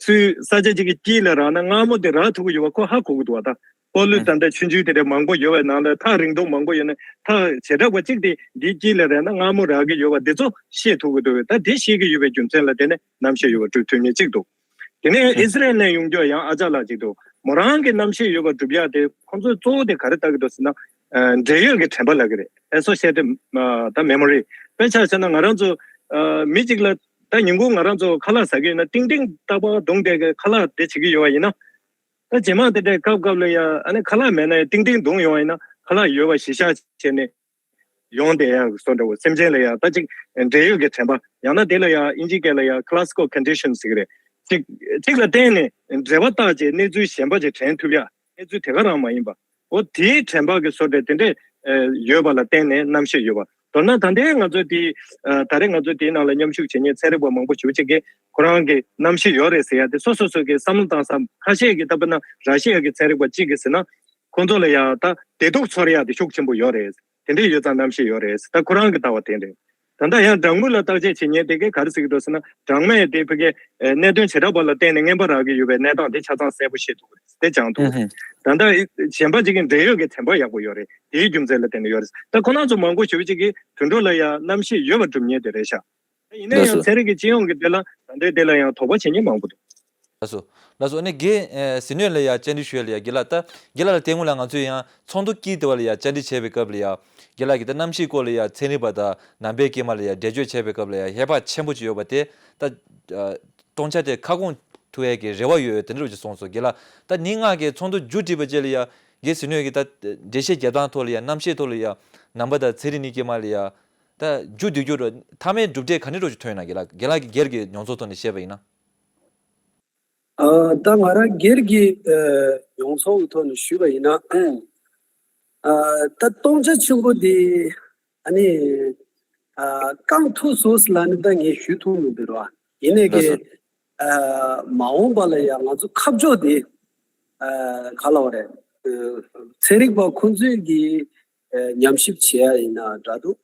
ཚུར་ས་ཆ་གཅིག་གི་དཀྱིལ་ལ་རག་ན་མངར་མོ་དེ་རག་ཐུབ་ཀྱི་ཡོད་པ་ཁོ་ཧ་གོ་གི་འདུག་བ། ད་སྤོ་ལོ་ད་ལྟ་ཆུང་ཆུང་དེ་འདྲ་མང་པོ་ཡོད་པའི་ནང་ལ་ཐག་རིང་ཐུང་མང་པོ་ཡོད་ན་ཐག་བྱེ་བྲག་པ་གཅིག་དེ་འདིའི་དཀྱིལ་ལ་རག་ན་མངར་མོ་རག་གི་ཡོད་པ་འདི་ཚོ་ཤེས་ཐུབ་ཀྱི་འདུག་ད་དེ་ཤེས་ཀྱི་ཡོད་པའི་རྒྱུ་མཚན་ལ་བརྟེན་ནས་རྣམ་ཤེས་ཡོད་པ་གྲུབ་ཐུབ་མཁན་གཅིག་འདུག་དེ་ནས་ཨི་སི་རེལ་ནས་ཡོང་རྒྱུ་ཡང་ཨ་ཅག་ལགས་ཅིག་འདུག་མོ་རང་གི་རྣམ་ཤེས་ཡོད་པ་སྒྲུབ་ཡག་དེ་ཁོང་ཚོས་གཙོ་བོ་དེ་ག་རེ་ལྟ་གི་འདུག་ཟེར་ན། ཨ་འབྲེལ་ཡོད་ཀྱི་དྲན་པ་ལབ་ཀྱི་རེད། Associative ཨ་ད་memory། དཔེར་ཆ་བཞག་ན་ང་རང་ཚོ་ཨ་མི་གཅིག་ལ་ད་ཉིན་གུང་ང་རང་ཚོ་ཁ་ལག་ཟ་གི་ཡོད་ན་ཏིང་ཏིང་ཏག་ཏག་བརྡུངས་བསྡད་ཀྱི་ཁ་ལག་དེ་བྱེད་ཀྱི་ཡོད་པ་ཡིན་ན། ད་རྗེས་མ་དེ་འདྲའི་སྐབས་སྐབས་ལ་ཡང་ཨ་ནི་ཁ་ལག་མེད་ན་ཡང་ཏིང་ཏིང་བརྡུངས་ཡོང་བ་ཡིན་ན་ཁ་ལག་ཡོད་པ་གཞི་བཞག་བྱས་ནས། ཡོང་བསྡད་ཡག་བཟོ་འདྲ་བོ་སེམས་ཅན་ལ་ཡང་ད་ཅིག་འབྲེལ་ཡོད་ཀྱི་དྲན་པ་ཡང་ན་དེ་ལ་ཡང་ཨིན་ཇི་སྐད་ལ་ཡང་classical condition་ཟེར་གི་རེད། ཅིག་ཅིག་ལ་བརྟེན་ནས་འབྲེལ་བ་བཏགས་རྗེས་གནས་ཚུལ་གཞན་པ་ཅིག་དྲན་ཐུབ་ཡག་གནས་ཚུལ་དེ་ག་རང་མ་ཡིན་པ་འོ་དེའི་དྲན་པ་གི་བཟོ་འདྲ་དེ་འདྲས་ཡོད་པ་ལ་བརྟེན་ནས་རྣམ་ཤེས་ཡོད་པ། མདོར་ན་ད་ལྟའི་ང་ཚོ་དེ་ད་རེས་ང་ཚོ་དེའི་ནང་ལ་མཉམ་ཞུགས་བྱེད་མཁན་ཚན་རིག་པ་མང་པོ་ཞེ་པོ་ཅིག་གིས་ཁོ་རང་གི་རྣམ་ཤེས་ཡོད་རེད་ཟེར་ཡག་དེ་སོ་སོ་སོ་གི་བསམ་བློ་བཏང་ས་ཁ་ཤས་ཀྱིས་ད་དཔེར་ན་ར་ཤི་ཡ་གི་ཚན་རིག་པ་གཅིག་གིས་ཟེར་ན་ཁོང་ཚོ་ལ་ཡང་ད་བདེ་སྡུག་ཚོར་ཡག་དེ་ཤུགས་ཆེན་པོ་ཡོད་རེད། དེ་འདྲས་ཡོད་ཙང་རྣམ་ཤེས་ཡོད་རེད། ད་ཁོ་རང་གི་ལྟ་བ་དེ་རེད། ད་ལྟ་ཡང་སྦྲང་མ་ལ་བརྟག་དཔྱད་བྱེད་མཁན་དེ་གས་ག་རེ་ཟེར་གི་འདུག་ཟེར་ན་སྦྲང་མས་དེ་ཕ་གི་གནད་དོན་བྱེ་བྲག་པ་ལ་བརྟེན་ནས་རྔན་པ་རག་གི་ཡོད་པའི་གནས་སྟངས་དེ་ཆ་ཚང་གསལ་པོ་ཤེས་ཐུབ་རེད་དེ་སྦྱང་ཐུབ་རེད། ད་ལྟ་གཞན་པ་ཅིག་གི་འབྲེལ་ཡོད་ཀྱི་དྲན་པ་ཡག་པོ་ཡོད་རེད། དེའི་རྒྱུ་མཚན་ལ་བརྟེན་ནས་ཡོད་རེད། ད་ཁོ་རང་ཚོ་མང་པོ་ཞེ་པོ་ཅིག་གིས་དུད་འགྲོ་ལ་ཡང་རྣམ་ཤེས་ཡོད་པ་སྒྲུབ་མཁན་དེ་རེད་ཤག་ཡིན་ན་ཡང་ཚན་རིག་གི་སྤྱི་ཡོངས་ཀྱི་དེ་ལ་ད་ལྟའི་དེ་ལ་ཡང་དོགས་པ་བྱེད་མཁན་མང་པོ་འདུག་ལགས་སོ། ལགས་སོ། ཨ་ནི་རྒན་ཨེ་ཟིན་ནོད་ལ་ཡ་བཅར་འདྲི་ཞུ་ཡ་ལ་ཡ་རྒན་ལགས་ད་རྒན་ལགས་ལ་དེ་སྔོན་ལ་ང་ཚོས་ཡང་ཚོགས་འདུ་དཀྱིལ་དེ་བ་ལ་ཡ་བཅར་འདྲི་བྱས་པའི་སྐབས་ལ་ཡ་རྒན་ལགས་ཀྱིས་ད་གནམ་གཤིས་སྐོར་ལ་ཡ་ཚན་རིག་པ་དང་ནང་པའི་སྐྱེས་མ་ལ་ཡ་འགྲེལ་བརྗོད་བྱས་པའི་སྐབས་ལ་ཡ་ཧེ་བག་ཆེན་པོ་ཅིག་ཡོད་པ་དེ་ད་ཨ་སྟོང་ཆ་དེ་ཁ་སྐོང་ཐུབ་ཡ་གི་རེ་བ་ཡོད་དེ་འདྲ་ཅིག་གསུངས་སོང་རྒན་ལགས། ད་ཉིན་ལྔ་གི་ཚོགས་འདུ་མཇུག་བསྒྲིལ་བའི་རྗེས་ལ་ཡ་རྒན་ཟིན་ནོད་ཀྱིས་ད་འགྲེལ་བཤད་རྒྱབ་སྟངས་ཐོག་ལ་ཡ་གནམ་གཤིས་ཐོག་ལ་ཡ་ནང་པ་དང་ཚན་རིག་གནས་སྐྱེས་མ་ལ་ཡ། ད་མཇུག་བསྡུ་རྒྱུ་རུ་མཐའ་མའི་གྲུབ་འབྲས་ག་འདྲ་ཅིག་ཐོན་ཡོད་ན་རྒན་ལགས་རྒན་ལགས་ཀྱི་མྱོང་ཚོར་ཐོག་ནས་བཤད་པ་ཡིན་ན། ཨ་ད་ང་རང་སྒེར་གྱི་ཨ་མྱོང་ཚོར་གྱི་ཐོག་ནས་ཞུས་པ་ཡིན་ན་ཨ་ད་སྟོང་ཆ་ཆེན་པོ་འདི་ཨ་ནི་ཨ་བསྐང་ཐུབ་སོང་ཟེར་ལབ་ནས་ད་ངས་ཞུ་ཐུབ་མི་འདུག་ར། ཡིན་ནའི་གི་ལགས་སོ། ཨ་མ་འོངས་པ་ལ་ཡང་ང་ཚོ་ཁ་ཕྱོགས་དེ་ཨ་ག་ལབ་དགོས་རེད། ཨ་ཚན་རིག་པ་ཁོང་ཚོས་ཀྱི་ཨ་ཉམས་ཞིབ་བྱེད་ཡ་ཡིན་ན་འདྲ་འདུག་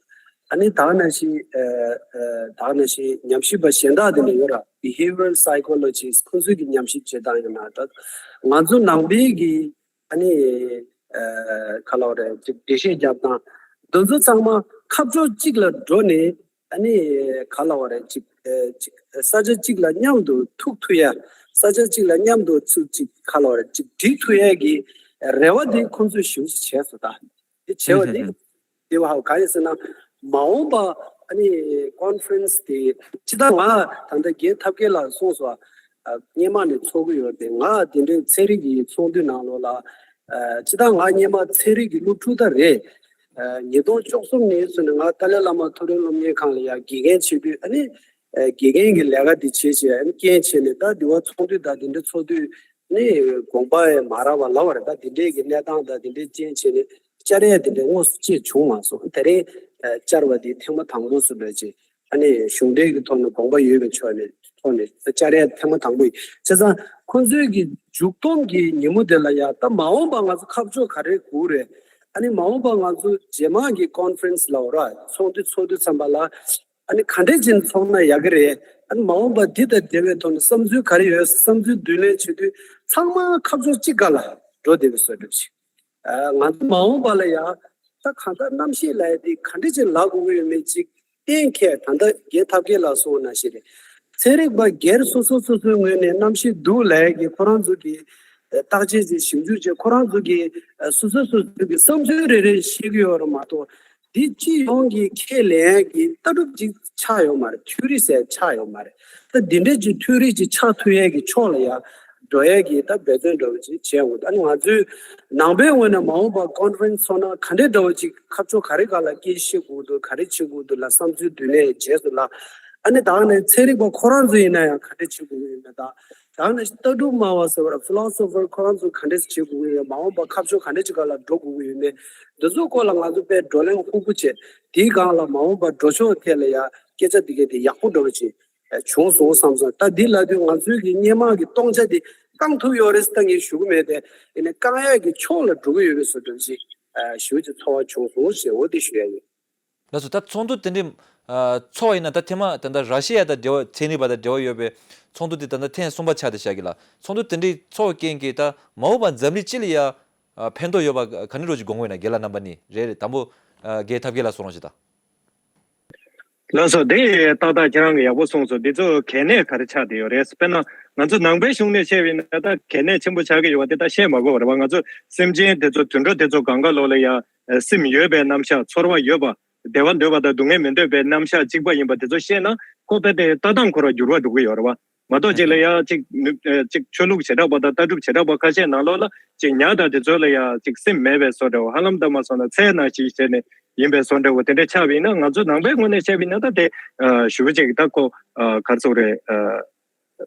ཨ་ནི་ད་ག་ནང་བཞིན་ཨ་ཨ་ད་ག་ནང་བཞིན་ཉམས་ཞིབ་པ་གཞན་དག་དེ་ནས་ཡོད་ར། Behavioral psychologist ཁོང་ཚོས་ཀྱི་ཉམས་ཞིབ་བྱེད་སྟངས་ཡིན་ན་འདྲ་འདུག་ང་ཚོ་ནང་པའི་གི་ཨ་ནི་ཨ་ག་ལབ་དགོས་རེད། ཅིག་འགྲེལ་བཤད་རྒྱབ་སྟངས་འདི་ཚོ་ཚང་མ་ཁ་ཕྱོགས་གཅིག་ལ་འགྲོ་ནས། ཨ་ནི་ག་ལབ་དགོས་རེད། ཅིག་ཨ་ཅིག་ས་ཆ་གཅིག་ལ་མཉམ་དུ་ཐུག་ཐུབ་ཡ། ས་ཆ་གཅིག་ལ་མཉམ་དུ་ཚུར་ཅིག་ག་ལབ་དགོས་རེད། ཅིག་སྒྲིལ་ཐུབ་ཡ་གི་རེ་བ་དེ་ཁོང་ཚོས་ཞེ་པོ་ཅིག་བྱས་སོང་ད། དེ་བྱས་པ་དེ་དེ་བ་ཧ་གང་ཡིན་ཟེར་ན། མ་འོངས་པ་ཨ་ནི་ཀོན་ཕ་རེན་སི་དེ་ཅི་ད་ང་ད་ལྟ་རྒན་ཐབས་མཁས་ལགས་གསུངས་སོང་། ཨ་སྔོན་མ་ནས་ཚོགས་ཀྱི་ཡོད་དེ། ང་དེ་འདྲའི་ཚན་རིག་གི་ཚོགས་འདུའི་ནང་ལོགས་ལ་ཨ་ཅི་ད་ང་སྔོན་མ་ཚན་རིག་གི་སློབ་ཕྲུག་ད་རེད། ཨ་ཉིས་སྟོང་བཅུ་གསུམ་ནས་བཟུང་ནས་ང་ཏཱ་ལའི་བླ་མ་མཐོ་རིམ་སློབ་གཉེར་ཁང་ལ་ཡང་དགེ་རྒན་བྱེད་དུས། ཨ་ནི་ཨ་དགེ་རྒན་གྱི་ལས་ཀ་འདི་བྱེད་བྱེད། ཨ་ནི་རྐྱེན་བྱས་ནས་ད་འདི་བ་ཚོགས་འདུ་དང་འདི་འདྲ་ཚོགས་དུས་ནི་དགོངས་པ་མ་རག་པ་ལབ་པ་རེད། ད་འདི་འདྲའི་གི་གནས་སྟངས་དང་འདི་འདྲའི་རྐྱེན་བྱས་ནས་བཅར་ཡས་འདི་འདྲའི་དངོས་སུ་ཅིག་བྱུང་མ་སོང་། དེ་རིང་ཨ་བཅར་བ་འདི་ཐེངས་མ་དང་པོ་སུ་འདྲ་ཅིག་ཨ་ནི་གཞུང་འབྲེལ་གྱི་ཐོག་ནས་དགོངས་པ་ཡོད་པའི་ཕྱོགས་ནས་ཐོག་ནས་བཅར་ཡ་ཐེངས་མ་དང་པོ་ཡིན། བྱས་ཙང་ཁོང་ཚོའི་གི་མཇུག་སྡོམ་གྱི་ཉིན་མོ་དེ་ལ་ཡ་ད་མ་འོངས་པ་ང་ཚོ་ཁ་ཕྱོགས་ག་རེ་དགོས་རེད། ཨ་ནི་མ་འོངས་པ་ང་ཚོ་རྗེས་མ་གི་ཀོན་ཕ་རེན་སི་ལ་འོ་ར་ཚོགས་འདུ་ཚོགས་དུས་ཙམ་པ་ལ་ཨ་ནི་ག་འདྲས་ཅིག་ཚོགས་ན་ཡག་གི་རེད། ཨ་ནི་མ་འོངས་པ་འདི་དང་འབྲེལ་བའི་ཐོག་ནས་བསམ་ཚུལ་ག་རེ་ཡོད། བསམ་ཚུལ་བསྡུ་ལེན་བྱེད་དུས་ཚང་མ་ཁ་ཕྱོགས་གཅིག་སྒང་ལ་འགྲོ་བསྡད་པའི་བཟོ་འདྲ་ཞིག་ཨ་ང་ཚོ་མ་འོངས་པ་ལ་ཡང་ད་གང་ལྟར་གནམ་གཤིས་ལབ་ཡ་དེ་ག་འདྲ་ཅིག་ལབ་དགོས་ཀྱི་ཡོད་མེད་ཅིག་གཏན་འཁེལ། ད་ལྟ་རྒན་ཐབས་མཁས་ལགས་གསུངས་པ་ནང་བཞིན་རེད། ཚན་རིག་པ་སྒེར་སོ་སོ་སོ་སོའི་ངོས་ནས་གནམ་གཤིས་སྡུག་ལབ་ཡ་གི་ཁོ་རང་ཚོ་གི་ཨ་བརྟག་དཔྱད་བྱས་ཞིབ་འཇུག་བྱས། ཁོ་རང་ཚོ་གི་ཨ་སོ་སོ་སོ་སོ་གི་བསམ་ཚུལ་རེ་རེ་བཤད་ཀྱི་ཡོད་རེད་མ་གཏོགས། འདི་སྤྱི་ཡོངས་ཀྱི་ཁས་ལེན་ཡ་གི་ལྟ་གྲུབ་ཅིག་ཆགས་ཡོད་མ་རེད། ཐིའོ་རི་ཟེར་ཆགས་ཡོད་མ་རེད། ད་འདི་འདྲས་ཀྱི་ཐིའོ་རི་ཅིག་ཆགས་ཐུབ་ཡས་ཀྱི་ཕྱོགས་ལ་ཡང་འགྲོ་ཡས་ཀྱི་ད་འབད་བརྩོན་འདྲ་བོ་ཅིག་བྱས་འོང་། ཨ་ནི་ང་ཚོའི་ནང་པའི་ངོས་ནས་མ་འོངས་པ་ཀོན་ཕ་རེན་སི་ཚོགས་ན་ག་འདྲས་འདྲ་བོ་ཅིག་ཁ་ཕྱོགས་ག་རེ་སྒང་ལ་སྐད་ཆ་བཤད་དགོས་འདུག་ག་རེ་བྱེད་དགོས་འདུག་ལ་བསམ་ཚུལ་བསྡུ་ནས་རྗེས་སུ་ལ། ཨ་ནི་ད་ནས་ཚན་རིག་པ་ཁོ་རང་ཚོ་ཡིན་ན་ཡང་ག་འདྲས་བྱེད་དགོས་ཀྱི་ཡོད་མེད་དང་། ད་ནི་ལྟ་གྲུབ་སྨྲ་བ་ཟེར་བ་ཕི་ལོ་སོ་ཕར་ཁོ་རང་ཚོ་ག་འདྲས་བྱེད་དགོས་ཀྱི་ཡོད། མ་འོངས་པ་ཁ་ཕྱོགས་ག་འདྲས་ཅིག་སྒང་ལ་འགྲོ་དགོས་ཀྱི་ཡོད་མེད། འདི་ཚོའི་སྐོར་ལ་ང་ཚོ་དཔེ་བགྲོ་གླེང་ཧུར་པོ་བྱས། དེའི་སྒང་ལ་མ་འོངས་པ་འགྲོ་ཕྱོགས་ཐད་ལ་ཡང་སྐད་ཆ་འདི་གས་དེ་ཡག་པོ་འདྲ་བོ་ཅིག་བྱུང་སོང་བསམ་སོང་། ད་འདི་ལབ་དུས་ང་ཚོའི་གི་སྔོན་མ་གི་སྟོང་ཆ་དེ་བསྐང་ཐུབ་ཡོད་རེད་ཟེར་ད་ངས་ཞུ་གི་མེད་དེ། ཡིན་ནའི་བསྐང་ཡག་གི་ཕྱོགས་ལ་འགྲོ་གི་ཡོད་པའི་བཟོ་འདྲ་ཅིག་ཞུ་ཅིག་ཚོར་བ་བྱུང་སོང་ཞེས་འོ་དེ་ཞུ་ཡ་ཡིན། ལགས་སོ། ད་ཚོགས་འདུ་དེ་འདྲའི་ཨ་ཚོགས་པ་ཡིན་ན། ད་ཐེངས་མ་ད་ལྟ་ར་ཤི་ཡ་དང་འབྲེལ་བ། ཚན་རིག་པ་དང་འབྲེལ་བ་ཡོད་པའི་ཚོགས་འདུ་དེ་ད་ལྟ་ཐེངས་གསུམ་པ་ཆགས་བསྡད་ཤག་གི་ལ། ཚོགས་འདུ་དེ་འདྲའི་ཚོགས་རྐྱེན་གྱིས་ད་མ་འོངས་པ་འཛམ་གླིང་སྤྱི་ལ་ཡ་ཨ་ཕན་ཐོགས་ཡོད་པ་ག་འདྲ་འདྲ་བོ་ཅིག་དགོངས་ཀྱི་ཡོད་ན། རྒན་ལགས་རྣམ་པ་གཉིས། རེད་རེད། དང་པོ་ཨ་རྒན་ཐབས་མཁས་ལགས་གསུང་རོགས་བྱེད་དང་། ལགས་སོ། དེ་ཏག་ཏག་ཁྱེད་རང་གིས་ཡག་པོ་གསུངས་སོང་། འདི་ཚོ་གལ་གནད་ག་རེ་ཆགས་བསྡད་ཡོད་རེད། དཔེར་ན་ང་ཚོ་ནང་པའི་གཞུང་ནས་བཤད་པ་ཡིན་ན་ད་གལ་གནད་ཆེན་པོ་ཆགས་ཀྱི་ཡོད་པ་དེ་ད་བཤད་མ་དགོས་པ་རེད་བ། ང་ཚོ་སེམས་ཅན་དེ་ཚོ་དུད་འགྲོ་དེ་ཚོ་སྒང་ག་ལོགས་ལ་ཡ་ཨ་སེམས་ཡོད་པའི་རྣམ་གཞག། ཚོར་བ་ཡོད་པ། བདེ་བ་འདོད་པ་དང་སྡུག་བསྔལ་མི་འདོད་པའི་རྣམ་གཞག་གཅིག་པ་ཡིན་པ་དེ་ཚོ་བཤད་ན། ཁོ་དཔེ་དེ་ལྟ་སྟངས་ཁོ་རང་འགྱུར་བ་འགྲོ་གི་ཡོད་རེད་བ། མ་གཏོགས་ཅིག་ལ་ཡ་ཅིག་ནུ་ཨ་ཅིག་ཆོས་ལུགས་བྱེ་བྲག་པ་དང་ལྟ་གྲུབ་བྱེ་བྲག་པ་ཁ་ཤས་ནང་ལོགས་ལ་ཅིག་ཉ་དང་དེ་ཚོ་ལ་ཡ་ཅིག་སེམས་མེད་པའི་བཟོ་འདྲ་བོ། ཧ་ལམ་ད་མ་སོང་ན་ཚལ་ནང་བཞིན་བྱས་ནས་ཡིན་པའི་བཟོ་འདྲ་བོ་དེ་འདྲ་ཆགས་པ་ཡིན་ན། ང་ཚོ་ནང་པའི་ངོས་ནས་བཤད་པ་ཡིན་ན་ད་དེ་ཨ་ཞེ་པོ་ཅིག་ད་ཁོ་ཨ་ག་རེ་ཟེར་དགོས་རེད། ཨ་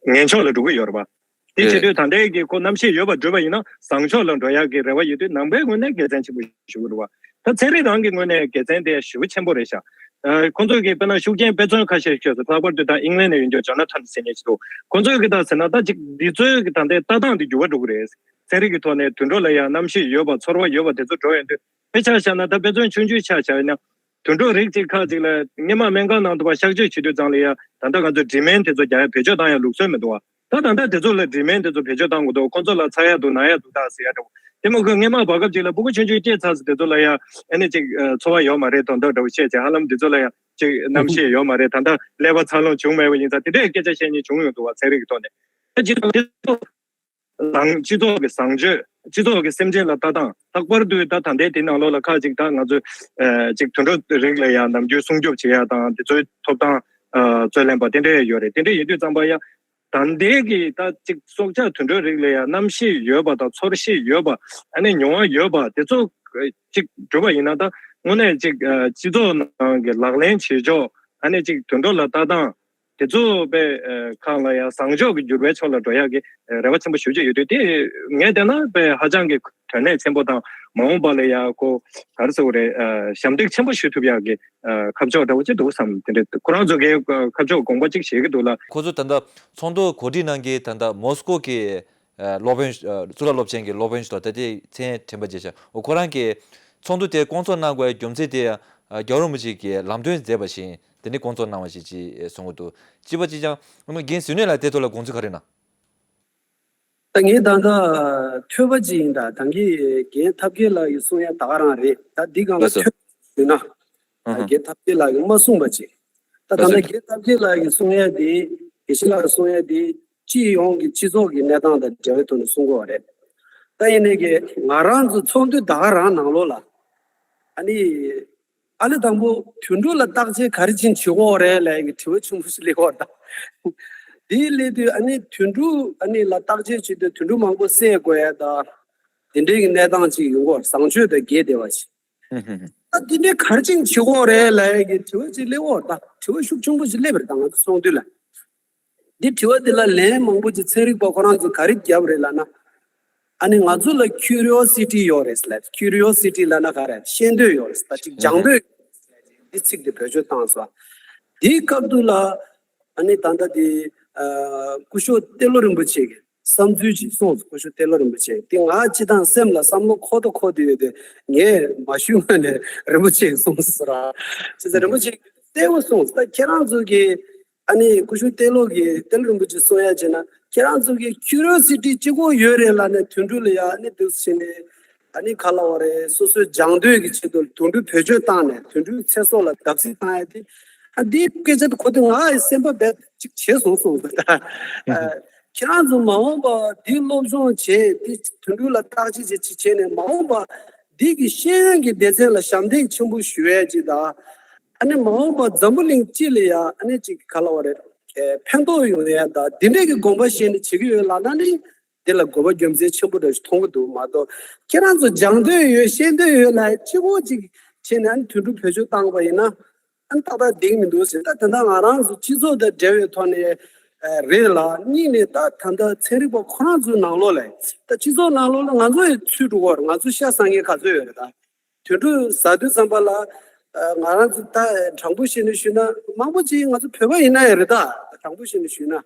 ངན་ཕྱོགས་ལ་འགྲོ་གི་ཡོད་རེད་བ། དེ་བྱེད་དུས་ད་ལྟའི་གི་ཁོ་རྣམ་ཤེས་ཡོད་པ་བསྒྲུབས་པ་ཡིན་ན་བཟང་ཕྱོགས་ལ་འགྲོ་ཡག་གི་རེ་བ་ཡོད་དུས་ནང་པའི་ངོས་ནས་དགེ་མཚན་ཆེན་པོ་ཞིག་རེད་བ། ད་ཚན་རིག་རང་གི་ངོས་ནས་དགེ་མཚན་དེ་ཞེ་པོ་ཆེན་པོ་རེད་ཤག་ཨ་ཁོང་ཚོས་ཀྱི་དཔེར་ན་ཤུགས་རྐྱེན་དཔེ་མཚོན་ཁ་ཤས་ཤོད་ཚེ། ལྷག་པར་དུ་ད་ཨིང་ལན་ནས་ཡོང་རྒྱུ་ཇོ་ན་ཐན་ཟེར་མཁན་ཞིག་འདུག་ཁོང་ཚོས་ཀྱི་ད་ཟེར་ན་ད་ཅིག་འདི་ཚོའི་གི་ད་ལྟའི་ལྟ་སྟངས་དེ་འགྱུར་བ་འགྲོ་གི་རེད། ཚན་རིག་གི་ཐོག་ནས་དུད་འགྲོ་ལ་ཡང་རྣམ་ཤེས་ཡོད་པ་ཚོར་བ་ཡོད་པ་དེ་ཚོ་འགྲོ་ཡོང་དུས། དཔེ་ཆ་བཞག་ན་ད་དཔེ་མཚོན་ཆུང་ཆུང་ཆ་བཞག་ན། དུད་འགྲོ་རིགས་གཅིག་ཁག་ཅིག་ལ་སྔོན་མ་སྨན་ཁང་ནང་དུ་བ་གཤག་བཅོས་བྱེད་དུས་ཙང་ལ་ཡ་ད་ལྟ་ང་ཚོ་དྲི་སྨན་དེ་ཚོ་རྒྱག་ཡ་བེད་སྤྱོད་བཏང་ཡ་ལུགས་སྲོལ་མི་འདུག་བ། ད་ད་ལྟ་དེ་ཚོ་ལ་དྲི་སྨན་དེ་ཚོ་བེད་སྤྱོད་བཏང་དགོས་འདུག་ཁོང་ཚོ་ལ་ཚ་ཡ་འདུག་ན་ཡ་འདུག་ད་ཟེར་ཡ་འདྲ་བོ། དེ་མ་དགོས་སྔོན་མ་བར་སྐབས་ཅིག་ལ་ཕྲུ་གུ་ཆུང་ཆུང་སྐྱེས་ཚར་ཚེ་དེ་ཚོ་ལ་ཡ་ཨ་ནི་ཅིག་ཨ་ཚོར་བ་ཡོད་མ་རེད་དོན་དག་འདྲ་བོ་བཤད་བྱས། ཧ་ལམ་དེ་ཚོ་ལ་ཡ་ཅིག་རྣམ་ཤེས་ཡོད་མ་རེད། ད་ལྟ་ཀླད་པ་འཚར་ལོངས་བྱུང་མེད་པ་ཡིན་ཙང་དེ་འདྲའི་སྐད་ཆ་བཤད་མཁན་བྱུང་ཡོང་འདུག་བ། ཚན་རིག་གི་ཐོག་ནས། ད་སྤྱི་ཚོགས་སྤྱི་ཚོགས་ཀྱི་བཟང་སྤྱོད། སྤྱི་ཚོགས་ཀྱི་སེམས་ཅན་ལ་ལྟ་སྟངས། ལྷག་པར་དུ་ད་ད་ལྟའི་དེ་ནང་ལོགས་ལ་ཁག་ཅིག་ད་ང་ཚོས་ཨ་ཅིག་དུད་འགྲོ་རིགས་ལ་ཡང་ནམ་རྒྱུན་སྲུང་སྐྱོབ་བྱེད་ཡ་དང་དེ་ཚོའི་ཐོབ་ཐང་ཨ་རྩོད་ལེན་པ་དེ་འདྲ་ཡོད་རེད། དེ་འདྲ་ཡིན་དུས་ཙམ་པ་ཡང་ད་ལྟའི་གི་ད་ཅིག་སྲོག་ཆགས་དུད་འགྲོ་རིགས་ལ་ཡང་རྣམ་ཤེས་ཡོད་པ་དང་ཚོར་ཤེས་ཡོད་པ། ཨ་ནི་མྱོང་བ་ཡོད་པ་དེ་ཚོ་ཅིག་བསྒྲུབས་པ་ཡིན་ན། ད་དངོས་གནས་ཅིག་ཨ་སྤྱི་ཚོགས་ནང་གི་ལག་ལེན་བྱེད་ཕྱོགས། ཨ་ནི་ཅིག་དུད་འགྲོ་ལ་ལྟ་སྟངས། དེ་ཚོ་པའི་ཁག་ལ་ཡང་བཟང་ཕྱོགས་ཀྱི་འགྱུར་བའི་ཕྱོགས་ལ་འགྲོ་ཡག་གི་རེ་བ་ཆེན་པོ་ཞེ་པོ་ཅིག་ཡོད་དུས། དེ་ངས་བལྟས་ན་པའི་ཧ་ཅང་གི་དོན་གནད་ཆེན་པོ་དང་། མ་འོངས་པ་ལ་ཡང་ཁོ་ག་རེ་ཟེར་དགོས་རེད། ཞབས་འདེགས་ཆེན་པོ་ཞུ་ཐུབ་ཡག་གི་ཁ་ཕྱོགས་འདྲ་བོ་ཅིག་འདུག་བསམ། དེ་འདྲ་ཁོ་རང་ཚོ་གིས་ཁ་ཕྱོགས་དགོངས་པ་ཅིག་བཞེས་ཀྱི་འདུག་ལ། ཁོ་ཚོ་ད་ལྟ་ཚོགས་འདུ་གོ་སྒྲིག་གནང་མཁན་ད་ལྟ་མོ་སི་ཀོ་གི་སློབ་དཔོན། གཙུག་ལག་སློབ་ཆེན་གྱི་སློབ་དཔོན་ཞིག་དང་ད་ལྟའི་མཚན་དྲན་པ་བརྗེད་ཤག་འོ་ཁོ་རང་གིས་ཚོགས་འདུ་དེ་བསྐོང་ཚོགས་གནང་དགོས་རྒྱུ་མཚན་དེ་རྒྱལ་བ་རིན་པོ་ཆེ་གིས་ལམ་སྟོན་མཛད་པ་བཞིན་དེ་ནི་བསྐོང་ཚོགས་གནང་བ་ཞིག་ཅེས་གསུང་གི་འདུག་གཅིག་པ་གཅིག་རྐྱང་རྒན་ཟུར་ནས་ལ་དེ་ཐོག་ལ་དགོངས་ཚུལ་ག་རེ་ན། ད་ངས་ད་ལྟ་ཐོས་པ་ཅིག་ཡིན། ད་ད་གིན་རྒན་ཐབས་མཁས་ལགས་ཀྱིས་གསུང་ཡ་ད་ག་རང་རེད། ད་འདི་སྒང་ལ་ལགས་སོ། ཐོས་ཡོད་ན། ཨ་ཧ། རྒན་ཐབས་མཁས་ལགས་ཀྱིས་མ་གསུངས་པ་ཅིག་ད་ད་ལགས་ལྟ་སོ། རྒན་ཐབས་མཁས་ལགས་ཀྱིས་གསུང་ཡ་དེ། དགེ་བཤེས་ལགས་ཀྱིས་གསུང་ཡ་དེ། སྤྱི་ཡོངས་ཀྱི་སྤྱི་ཚོགས་ཀྱི་གནས་སྟངས་དང་འབྲེལ་བའི་ཐོག་ནས་གསུང་གི་ཡོད་རེད། ད་ཡིན་ནའི་གི་ང་རང་ཚོ་ཚོགས་འདུ་ད་ག་རང་ནང་ལོགས་ལ། ཨ་ནི། ཨ་ལེ་དང་པོ་དུད་འགྲོ་ལ་བརྟག་དཔྱད་ག་རེ་བྱས་བྱེད་དགོས་རེད་ལབ་ཡ་གི་དྲི་བ་ཆེན་པོ་ཞིག་སླེབས་ཡོད་རེད་ད། དེ་སླེབས་དུས་ཨ་ནི་དུད་འགྲོ་ཨ་ནི་ལ་བརྟག་དཔྱད་བྱེད་དུས་དུད་འགྲོ་མང་པོ་བསད་དགོས་ཡ་ད། དེ་འདྲའི་གི་གནས་སྟངས་ཅིག་ཡོང་གི་ཡོད་རེད། བཟང་སྤྱོད་དང་འགལ་བསྡད་པ་ཞིག་ཨ་འདི་འདྲའི་ག་རེ་བྱས་བྱེད་དགོས་རེད་ལབ་ཡ་གི་དྲི་བ་ཅིག་སླེབས་ཡོད་རེད་ད། དྲི་བ་ཤུགས་ཆེན་པོ་ཞིག་སླེབས་པ་རེད་ད་ང་ཚོ་ཚོགས་འདུ་ལ། འདི་དྲི་བ་འདི་ལ་ལན་མང་པོ་ཅིག་ཚན་རིག་པ་ཁོ་རང་ཚོས་ག་རེ་བརྒྱབ་རེད་ལབ་ན། ཨ་ནི་ང་ཚོ་ལ་ཁྱུ་རི་ཡོ་སི་ཊི་ཡོད་རེད་ལབ། ཁྱུ་རི་ཡོ་སི་ཊི་ལབ་ན་ག་རེ། ཤེས་འདོད་ཡོད་རེད། ད་ཅིག་སྦྱང་འདོད་ཡོད་རེད། འདི་ཚིག་འདི་བེད་སྤྱོད་བཏང་སོང་། འདིའི་སྐབས་དུ་ལ་ཨ་ནི་ད་ལྟ་འདི་ཨ་སྐུ་ཞབས་ཏེ་ལོ་རིན་པོ་ཆེ་གིས་བསམ་ཚུལ་ཅིག་གསུངས་སོང་། སྐུ་ཞབས་ཏེ་ལོ་རིན་པོ་ཆེ་འདི་ང་སྤྱི་བཏང་སེམས་ལ་བསམ་བློ་འཁོར་དང་འཁོར་བསྡད་ཡོད་དེ། ངས་མ་ཞུས་སྔོན་ནས་རིན་པོ་ཆེས་གསུངས་སོང་ར། བྱས་ཙང་རིན་པོ་ཆེ་གསལ་པོ་གསུངས་སོང་། ད་ཁྱེད་རང་ཚོ་གིས་ཨ་ནི་སྐུ་ཞབས་ཏེ་ལོ་གིས། ཏེ་ལོ་རིན་པོ་ཆེས་གསུང་ཡ་བྱས་ན། ཁྱེད་རང་ཚོ་གིས་ཁྱུ་རི་ཡོ་སི་ཊི་གཅིག་པོ་ཡོད་རེད་ལབ་ནས་དུད་འགྲོ་ལ་ཡ་ཨ་ནི་འདུག་སེ་བྱས་ནས། ཨ་ནི་ག་ལབ་དགོས་རེད། སོ་སོའི་སྦྱང་འདོད་ཀྱི་ཆེད་དུ་དུད་འགྲོ་བེད་སྤྱོད་བཏང་ནས་དུད་འགྲོའི་ཚེ་སྲོག་ལ་བརྡབ་གསིག་བཏང་ཡ་དེ། ཨ་འདིའི་སྐད་ཆ་དེ་གོ་དུས་ང་ཡི་སེམས་པ་རྦད་ཅིག་བྱེད་སོང་གསུངས་སོང་ད། ཨ་ཁྱེད་རང་ཚོ་མ་འོངས་པ་འདི་སློབ་སྦྱོང་བྱས། འདི་དུད་འགྲོ་ལ་བརྟག་དཔྱད་བྱས་བྱས་བྱས་ནས་མ་འོངས་པ་འདི་གི་ཤེས་ཡོན་གྱི་སྡེ་ཚན་ལ་ཞབས་འདེགས་ཆེན་པོ་ཞུ་ཡ་ཅིག་དང་། ཨ་ནི་མ་འོངས་པ་འཛམ་བུ་གླིང་སྤྱི་ལ་ཡ་ཨ་ནི་ཅིག་ག་ལབ་དགོས་རེད། ཨེ་ཕན་ཐོགས་ཡོང་ཡ་དང་འདི་འདྲས་ཀྱི་དགོངས་པ་བཞེས་ནས་བྱེད་ཀྱི་ཡོད་ལབ་ན་ནི། འདི་ལ་དགོས་པ་རྒྱུ་མཚན་ཆེན་པོ་འདྲ་ཞིག་མཐོང་གི་འདུག་མ་གཏོགས། ཁྱེད་རང་ཚོ་སྦྱང་འདོད་ཡོད། ཤེས་འདོད་ཡོད་ལབ་གཅིག་པོ་གཅིག་བྱས་ནས་ཨ་ནི་དུད་འགྲོ་བེད་སྤྱོད་བཏང་པ་ཡིན་ན། ཨ་ནི་ཏག་ཏག་འགྲིག་མི་འདུག་ཟེར། ད་དེ་འདྲ་ང་རང་ཚོ་སྤྱི་ཚོགས་དང་འབྲེལ་བའི་ཐོག་ནས་རེད་ལ། གཉིས་ནས་ད་ད་ལྟ་ཚན་རིག་པ་ཁོ་རང་ཚོའི་ནང་ལོགས་ལ། ད་སྤྱི་ཚོགས་ནང་ལོགས་ལ་ང་ཚོ་ཡི་ཚུད་འགྲོ་གི་ཡོད་རེད། ང་ཚོ་ཤ་ཟ་མཁན་ག་ཚོད་ཡོད་རེད་ད། དུད་འགྲོ་ཟ་དུས་ཙམ་པ་ལ། ཨ་ང་རང་ཚོ་ད་དྲང་པོ་བཤད་ནས་ཞུས་ན་མང་པོ་ཅིག་ང་ཚོ་བོད་པ་ཡིན་ན་ཡང་རེད་ད། དྲང་པོ་བཤད་ནས་ཞུས་ན།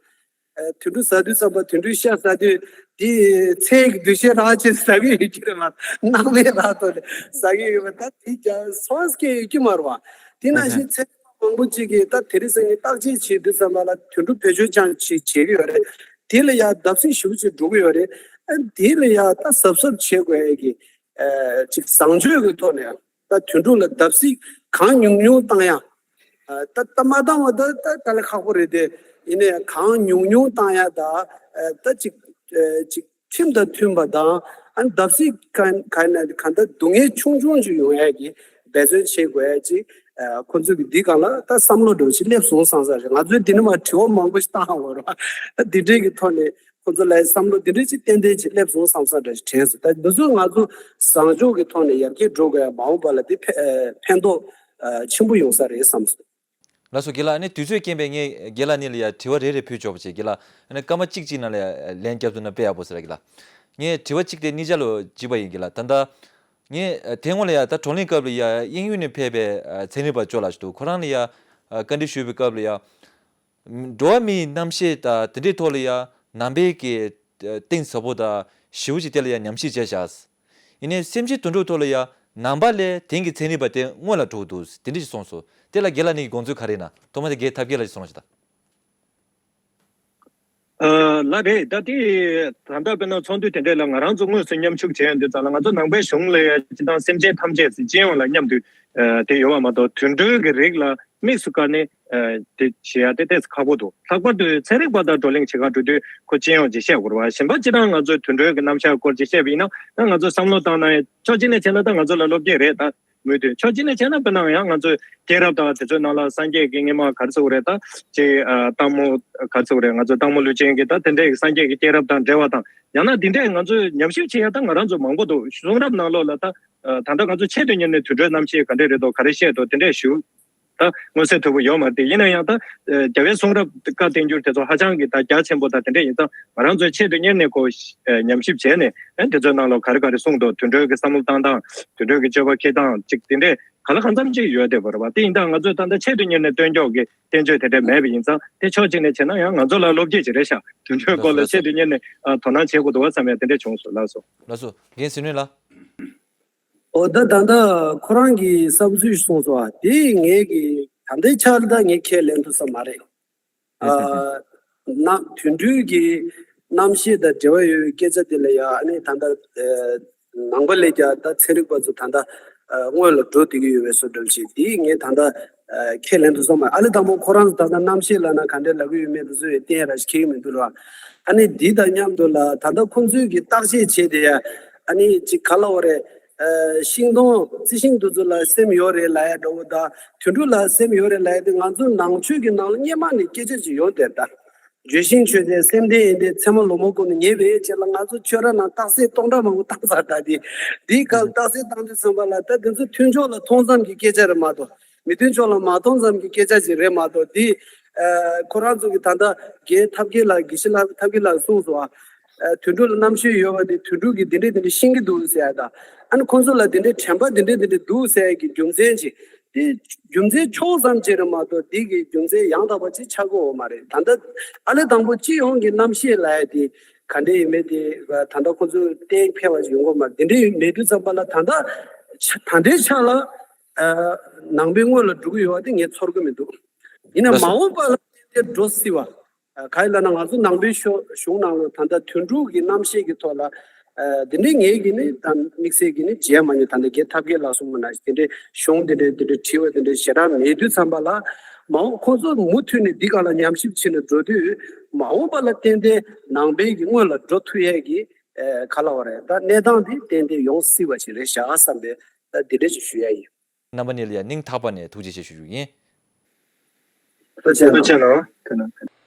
ཨ་དུད་འགྲོ་ཟ་དུས་ཙམ་པ་དུད་འགྲོའི་ཤ་ཟ་དུས་དེའི་ཚལ་གྱི་འདུ་ཤེས་རག་བྱས་ཟ་གི་ཡོད་ཀྱི་རེད་མ། སྣང་མེད་རག་ཐོག་ནས་ཟ་གི་ཡོད་པ་ད་དེ་ཀྱང་སོང་སྐད་ཡོད་ཀྱི་མ་རེད་བ། དེ་ནང་བཞིན་ཚན་རིག་པ་མང་པོ་ཅིག་གིས་ད་དེ་རིང་སང་ཉིན་བརྟག་དཔྱད་བྱེད་དུས་ཙམ་པ་ལ་དུད་འགྲོ་བེད་སྤྱོད་ཅང་ཅིག་བྱེད་ཀྱི་ཡོད་རེད། དེ་ལ་ཡང་བརྡབ་གསིག་ཞེ་པོ་ཅིག་འགྲོ་གི་ཡོད་རེད། ཨ་དེ་ལ་ཡང་ད་གཟབ་གཟབ་བྱེད་དགོས་ཡ་གི། ཨ་ཅིག་བཟང་སྤྱོད་ཀྱི་ཐོག་ནས་ད་དུད་འགྲོ་ལ་བརྡབ་གསིག་གང་ཉུང་ཉུང་བཏང་ཡ། ཨ་ད་ད་མ་བཏང་བ་ད་ད་དཀའ་ལས་ཁག་པོ་རེད་དེ། ཡིན་ནའི་གང་ཉུང་ཉུང་བཏང་ཡ་ད། ཨ་ད་ཅིག་ཨ་ཅིག་ཁྲིམས་དང་མཐུན་པ་དང་། ཨ་བརྡབ་གསིག་ག་ག་ན་ག་ད་སྡུག་བསྔལ་ཆུང་ཆུང་ཞིག་ཡོང་ཡ་གི་འབད་བརྩོན་བྱེད་དགོས་ཡ་ཅིག་ཨ་ཁོ་ཚོ་གི་འདི་སྒང་ལ་ད་བསམ་བློ་འདྲ་བོ་ཞིག་སླེབས་སོང་བསམ་ས་རེད། ང་ཚོས་འདི་ནས་མར་དྲི་བ་མང་པོ་ཞིག་བཏང་ཡོད་རེད་བ། ད་འདི་འདྲའི་གི་ཐོག་ནས། ཁོ་ཚོ་ལ་བསམ་བློ་འདི་འདྲ་ཅིག་ཏན་ཏན་ཅིག་སླེབས་སོང་བསམ་ས་འདྲ་ཞིག་དྲན་སོང་། ད་འདི་ཚོ་ང་ཚོ་བཟང་ཕྱོགས་ཀྱི་ཐོག་ནས་ཡར་རྒྱས་འགྲོ་དགོས་ཡ། མ་འོངས་པ་ལ་འདི་ཕན་ཕན་ཐོགས་ཆེན་པོ་ཡོང་ས་རེད་བསམ་སོང་། ལགས་སོ་རྒན་ལགས། ཨ་ནི་དུས་ཚོད་རྐྱེན་པས་ངས་རྒན་ལགས་གཉིས་ལ་ཡ་དྲི་བ་རེ་རེ་ཕུལ་ཆོག་པ་བྱེད། རྒན་ལགས་ཨ་ནི་སྐར་མ་གཅིག་གཅིག་ནང་ལ་ཡ་ལན་བརྒྱབ་ཐུབ་ན་དཔེ་ཡག་པོ་ཟེར་ར་རྒན་ལགས། ངས་དྲི་བ་གཅིག་དེ་གཉིས་ཆ་ལ་གཅིག་པ་ཡིན་རྒན་ལགས། ད་ལྟ་ངས་དེ་སྔོན་ལ་ཡ་ད་བགྲོ་གླེང་སྐབས་ལ་ཡ་དབྱིན་ཡུལ་ནས་ཕེབས་པའི་ཚན་རིག་པ་ཅོ་ལགས་ཞིག་འདུག་ཁོ་རང་ལ་ཡ་བཀའ་འདྲི་ཞུས་པའི་སྐབས་ལ་ཡ། འགྲོ་བ་མིའི་རྣམ་ཤེས་དང་དེ་འདྲའི་ཐོག་ལ་ཡང་ནང་པའི་གི་གཏིང་ཟབ་པོ་དང་ཞེ་པོ་ཅིག་དེ་ལ་ཡང་ཉམས་ཞིབ་བྱས་བཞག་ཡིན་ནའི་སེམས་ཅན་དུད་འགྲོ་ཐོག་ལ་ཡང་ནང་པ་ལས་དེང་གི་ཚན་རིག་པ་དེ་སྔོན་ལ་འགྲོ་འདུག་དེ་འདྲ་ཞིག་གསུངས་སོང་། དེ་ལ་རྒན་ལགས་ནས་དགོངས་ཚུལ་ག་རེ་ཡིན་ན། ཐོག་མ་དེ་རྒན་ཐབས་མཁས་ལགས་ཀྱིས་གསུངས་རོགས་བྱེད་དང་། ལགས་རེད། ད་དེ་ད་ལྟ་དཔེར་ན་ཚོགས་འདུ་དེ་འདྲས་ལ་ང་རང་ཚོ་དངོས་སུ་མཉམ་ཞུགས་བྱས་ཡོང་དུས་ཙམ་ལ་ང་ཚོ་ནང་པའི་གཞུང་ལ་ཡང་སྤྱི་བཏང་སེམས་ཅན་ཐམས་ཅད་ཟེར་སྤྱི་ཡོངས་ལ་མཉམ་དུ་དེ་ཡོད་པ་མ་གཏོགས་དུད་འགྲོའི་གི་རིགས་ལ་དམིགས་སུ་བཀར་ནས་དེ་བྱེད་ཡ་དེ་ཏོག་ཙམ་ཁག་པོ་འདུག་ལྷག་པར་དུ་ཚན་རིག་པ་དང་བགྲོ་གླེང་བྱེད་གར་འགྲོ་དུས་ཁོ་སྤྱི་ཡོངས་ཀྱི་བཤད་དགོས་རེད་བ། གཞན་པ་སྤྱི་བཏང་ང་ཚོས་དུད་འགྲོའི་གི་རྣམ་གཞག་སྐོར་ཅིག་བཤད་པ་ཡིན་ན་ང་ཚོ་བསམ་བློ་བཏང་ན་ཕྱོགས་གཅིག་ནས་བྱས་ན་ད་ང་ཚོ་ལ་བློ་སྐྱེད་རེད་ད། མོས་དུས་ཕྱོགས་གཅིག་ནས་བྱས་ན་དཔེར་ན་ཡང་ང་ཚོའི་སྐྱེས་རབས་དང་དེ་ཚོའི་ནང་ལ་སངས་རྒྱས་ཀྱི་སྔ་མ་ག་རེ་ཟེར་དགོས་རེད་ད། ཅིག་ཨ་སྟག་མོ་ག་རེ་ཟེར་དགོས་རེད། ང་ཚོ་སྟག་མོ་ལུས་ཅན་གྱི་ད་དེ་འདྲའི་སངས་རྒྱས་ཀྱི་སྐྱེས་རབས་དང་འབྲེལ་བ་དང་། ཡང་ན་འདི་འདྲའི་ང་ཚོས་ཉམས་ཞིབ་བྱེད་ཡ་ད་ང་རང་ཚོ་མང་པོ་འདུག་གསུང་རབ་ནང་ལོགས་ལ་ད་ཨ་ད་ལྟ་ང་ཚོ་ཆེད་དུ་གཉེར་ནས་དུད་འགྲོའི་རྣམ་ཤེས་ག་འདྲས་རེད་འདུག་ག་རེ་བཤད་འདུག་དེ་འདྲས་ཞུ། ད་མངོན་གསལ་དོད་པོ་ཡོད་མ་རེད། དེ་ཡིན་ན་ཡང་ད་རྒྱལ་བའི་གསུང་རབ་བཀའ་བསྟན་འགྱུར་དེ་ཚོ་ཧ་ཅང་གི་ད་རྒྱ་ཆེན་པོ་དང་དེ་འདྲ་ཡིན་ཙང་ང་རང་ཚོས་ཆེད་དུ་གཉེར་ནས་ཁོ་ཉམས་ཞིབ་བྱས་ནས་ཨ་དེ་ཚོའི་ནང་ལ་ག་རེ་ག་རེ་གསུངས་འདུག་དུད་འགྲོའི་གི་བསམ་བློ་བཏང་སྟངས། དུད་འགྲོའི་གི་སྤྱོད་པ་འཁྱེར་སྟངས་ཅིག་དེ་འདྲས་ག་ལ་གང་འཚམ་ཅིག་ཡོད་བསྡད་པ་རེད་བ། དེ་ཡིན་ཙང་ང་ཚོས་ད་ལྟ་ཆེད་དུ་གཉེར་ནས་སྟོན་ཀྱོག་གི་བསྟན་བཅོས་དེ་འདྲས་མེད་པ་ཡིན་ཙང་དེ་ཕྱོགས་གཅིག་ནས་བྱས་ན་ཡང་ང་ཚོ་ལ་བློ་སྐྱེད་ཅིག་རེད་ཤག་དུད་འགྲོའི་སྐོར་ལ་ཆེད་དུ་གཉེར་ནས་ཨ་དོ་སྣང་བྱེད་དགོས་འདུག་བ་བསམ་ཡ་དེ་འདྲས་བྱུང་སོང་། ལགས་སོ། ལགས་སོ། རྒན་ཟིལ་གནོན་ལགས། འོ་ད་ད་ལྟ་ཁོ་རང་གི་བསམ་ཚུལ་གསུངས་སོང་བ་དེ་ངས་ཀྱི་ད་ལྟའི་ཆར་ད་ངས་ཁས་ལེན་ཐུབ་ས་མ་རེད། ཨ་ན་དུད་འགྲོའི་གི་རྣམ་ཤེས་དང་འབྲེལ་བ་ཡོད་པའི་སྐད་ཆ་དེ་ལ་ཡང་ཨ་ནི་ད་ལྟ་ཨ་ནང་པ་ལས་ཀྱང་ད་ཚན་རིག་པ་ཚོ་ད་ལྟ་ཨ་སྔོན་ལ་འགྲོ་བསྡད་ཀྱི་ཡོད་པའི་བཟོ་འདྲ་ཞིག་དེ་ངས་ད་ལྟ་ཨ་ཁས་ལེན་ཐུབ་ས་མ་རེད། ཨ་ལས་དང་པོ་ཁོ་རང་ཚོ་ད་ལྟ་རྣམ་ཤེས་ལབ་ན་ག་འདྲས་ལབ་ཀྱི་ཡོད་མེད་དེ་ཚོ་ཡང་གཏན་ར་ཞིག་ཁེལ་གྱི་མི་འདུག་ལ། ཨ་ནི་འདི་དང་མཉམ་དུ་ལ་ད་ལྟ་ཁོང་ཚོས་ཀྱི་བརྟག་དཔྱད་བྱས་ཏེ་ཡ་ཨ་ནི་ཅིག་ག་ལབ་དགོས་རེད། ཨ་ཤིང་སྡོང་རྩི་ཤིང་དེ་ཚོ་ལ་སེམས་ཡོད་རེད་ལབ་ཡ་འདྲ་བོ་དང་དུད་འགྲོ་ལ་སེམས་ཡོད་རེད་ལབ་ཡ་དེ་ང་ཚོ་ནང་ཆོས་ཀྱི་ནང་ལ་སྔོན་མ་ནས་སྐད་ཆ་ཅིག་ཡོད་དེ་ད། ལྗོན་ཤིང་ཆོས་ཅན་སེམས་ལྡན་ཡིན་ཏེ་ཚད་མ་ལོ་མ་ཀུན་ནས་ཉེ་བའི་ཆེད་ལ་ང་ཚོ་ཆོས་ར་ནང་རྟགས་གསལ་སྟོང་ཕྲག་མང་པོ་བཏང་ཚར་ད་དེ། འདིའི་སྐབས་རྟགས་གསལ་བཏང་དུས་ཙམ་པ་ལ་ད་དེ་ཚོ་མཐུན་ཕྱོགས་ལ་མཐོང་ཙམ་གྱི་སྐད་ཆ་རེད་མ་གཏོགས་མི་མཐུན་ཕྱོགས་ལ་མ་མཐོང་ཙམ་གྱི་སྐད་ཆ་ཅིག་རེད་མ་གཏོགས་འདི། ཨ་ཁོ་རང་ཚོ་གི་ད་ལྟ་རྒན་ཐབས་མཁས་ལགས་དགེ་བཤེས་ལགས་ཐབས་མཁས་ལགས་གསུངས་སོང་ཨ། ཨ་དུད་འགྲོ་ལ་རྣམ་ཤེས་ཡོད་པ་དེ་དུད་འགྲོ་གིས་འདི་འདྲས་འདི་འདྲས་ཤེས་ཀྱི་འདུག་ཟེར་ཡ་ད། ཨ་ནི་ཁོང་ཚོ་ལ་འདི་འདྲས་དྲན་པ་འདི་འདྲས་འདི་འདྲས་འདུག་ཟེར་ཡ་གི་རྒྱུ་མཚན་ཅིག་དེ་རྒྱུ་མཚན་ཕྱོགས་ཙམ་ཅིག་རེད་མ་གཏོགས་འདི་གི་རྒྱུ་མཚན་ཡང་དག་པ་ཅིག་ཆགས་ཀྱི་ཡོད་མ་རེད། ད་ལྟ་ཨ་ལས་དང་པོ་སྤྱི་ཡོངས་ཀྱི་རྣམ་ཤེས་ལབ་ཡ་དེ་ག་འདྲས་ཡིན་མིན་དེ་ད་ལྟ་ཁོང་ཚོས་གཏན་འཁེལ་བ་ཞིག་ཡོང་གི་མ་རེད། འདི་འདྲས་མེད་དུས་ཙམ་པ་ལ་ད་ལྟ་ཆ་ད་ལྟའི་ཆ་ལ་ཨ་ནང་པའི་དངོས་ལ་འགྲོ་གི་ཡོད་པ་དེ་ངས་ཚོར་གི་མི་འདུག་ཡིན་ན་ལགས་མ་སོ། འོངས་པ་ལ་དེ་འགྲོ་སྲིད་པ། ཨ་ག་ཡིན་ལབ་ན་ང་ཚོ་ནང་པའི་ཤོ་གཞུང་ནང་ལ་ད་ལྟ་དུད་འགྲོ་གི་རྣམ་ཤེས་ཀྱི་ཐོག་ལ་ཨ་དེ་འདྲའི་ངེད་ཀྱིས་ནི་ད་དམིགས་བསལ་གྱིས་ནི་མཇལ་མ་མྱོང་། ད་ལྟ་རྒན་ཐབས་མཁས་ལགས་གསུངས་པ་ནང་བཞིན་དེ་འདྲའི་གཞུང་དེ་འདྲའི་དེ་འདྲའི་བྲིས་པ་དེ་འདྲའི་ཞེ་དྲག་མེད་དུས་ཙམ་པ་ལ་མ་འོངས་ཁོང་ཚོ་མུ་མཐུད་ནས་འདི་ག་ལ་ཉམས་ཞིབ་བྱས་ནས་འགྲོ་དུས་མ་འོངས་པ་ལ་ཏན་ཏན་ནང་པའི་གི་དངོས་ལ་འགྲོ་ཐུབ་ཡས་ཀྱི་ཨ་ག་ལབ་དགོས་རེད། ད་གནས་སྟངས་དེ་ཏན་ཏན་ཡོང་སྲིད་པ་ཞིག་རེད་བཞག་བསམ་པའི་ད་འདི་འདྲ་ཞིག་ཞུ་ཡ་ཡིན། རྣམ་པ་གཉིས་ལ་ཡང་སྙིང་ཐག་པ་ནས་ཐུགས་རྗེ་ཆེ་ཞུ་རྒྱུ་ཡིན། ཐུགས་རྗེ་ཆེ་གནང་།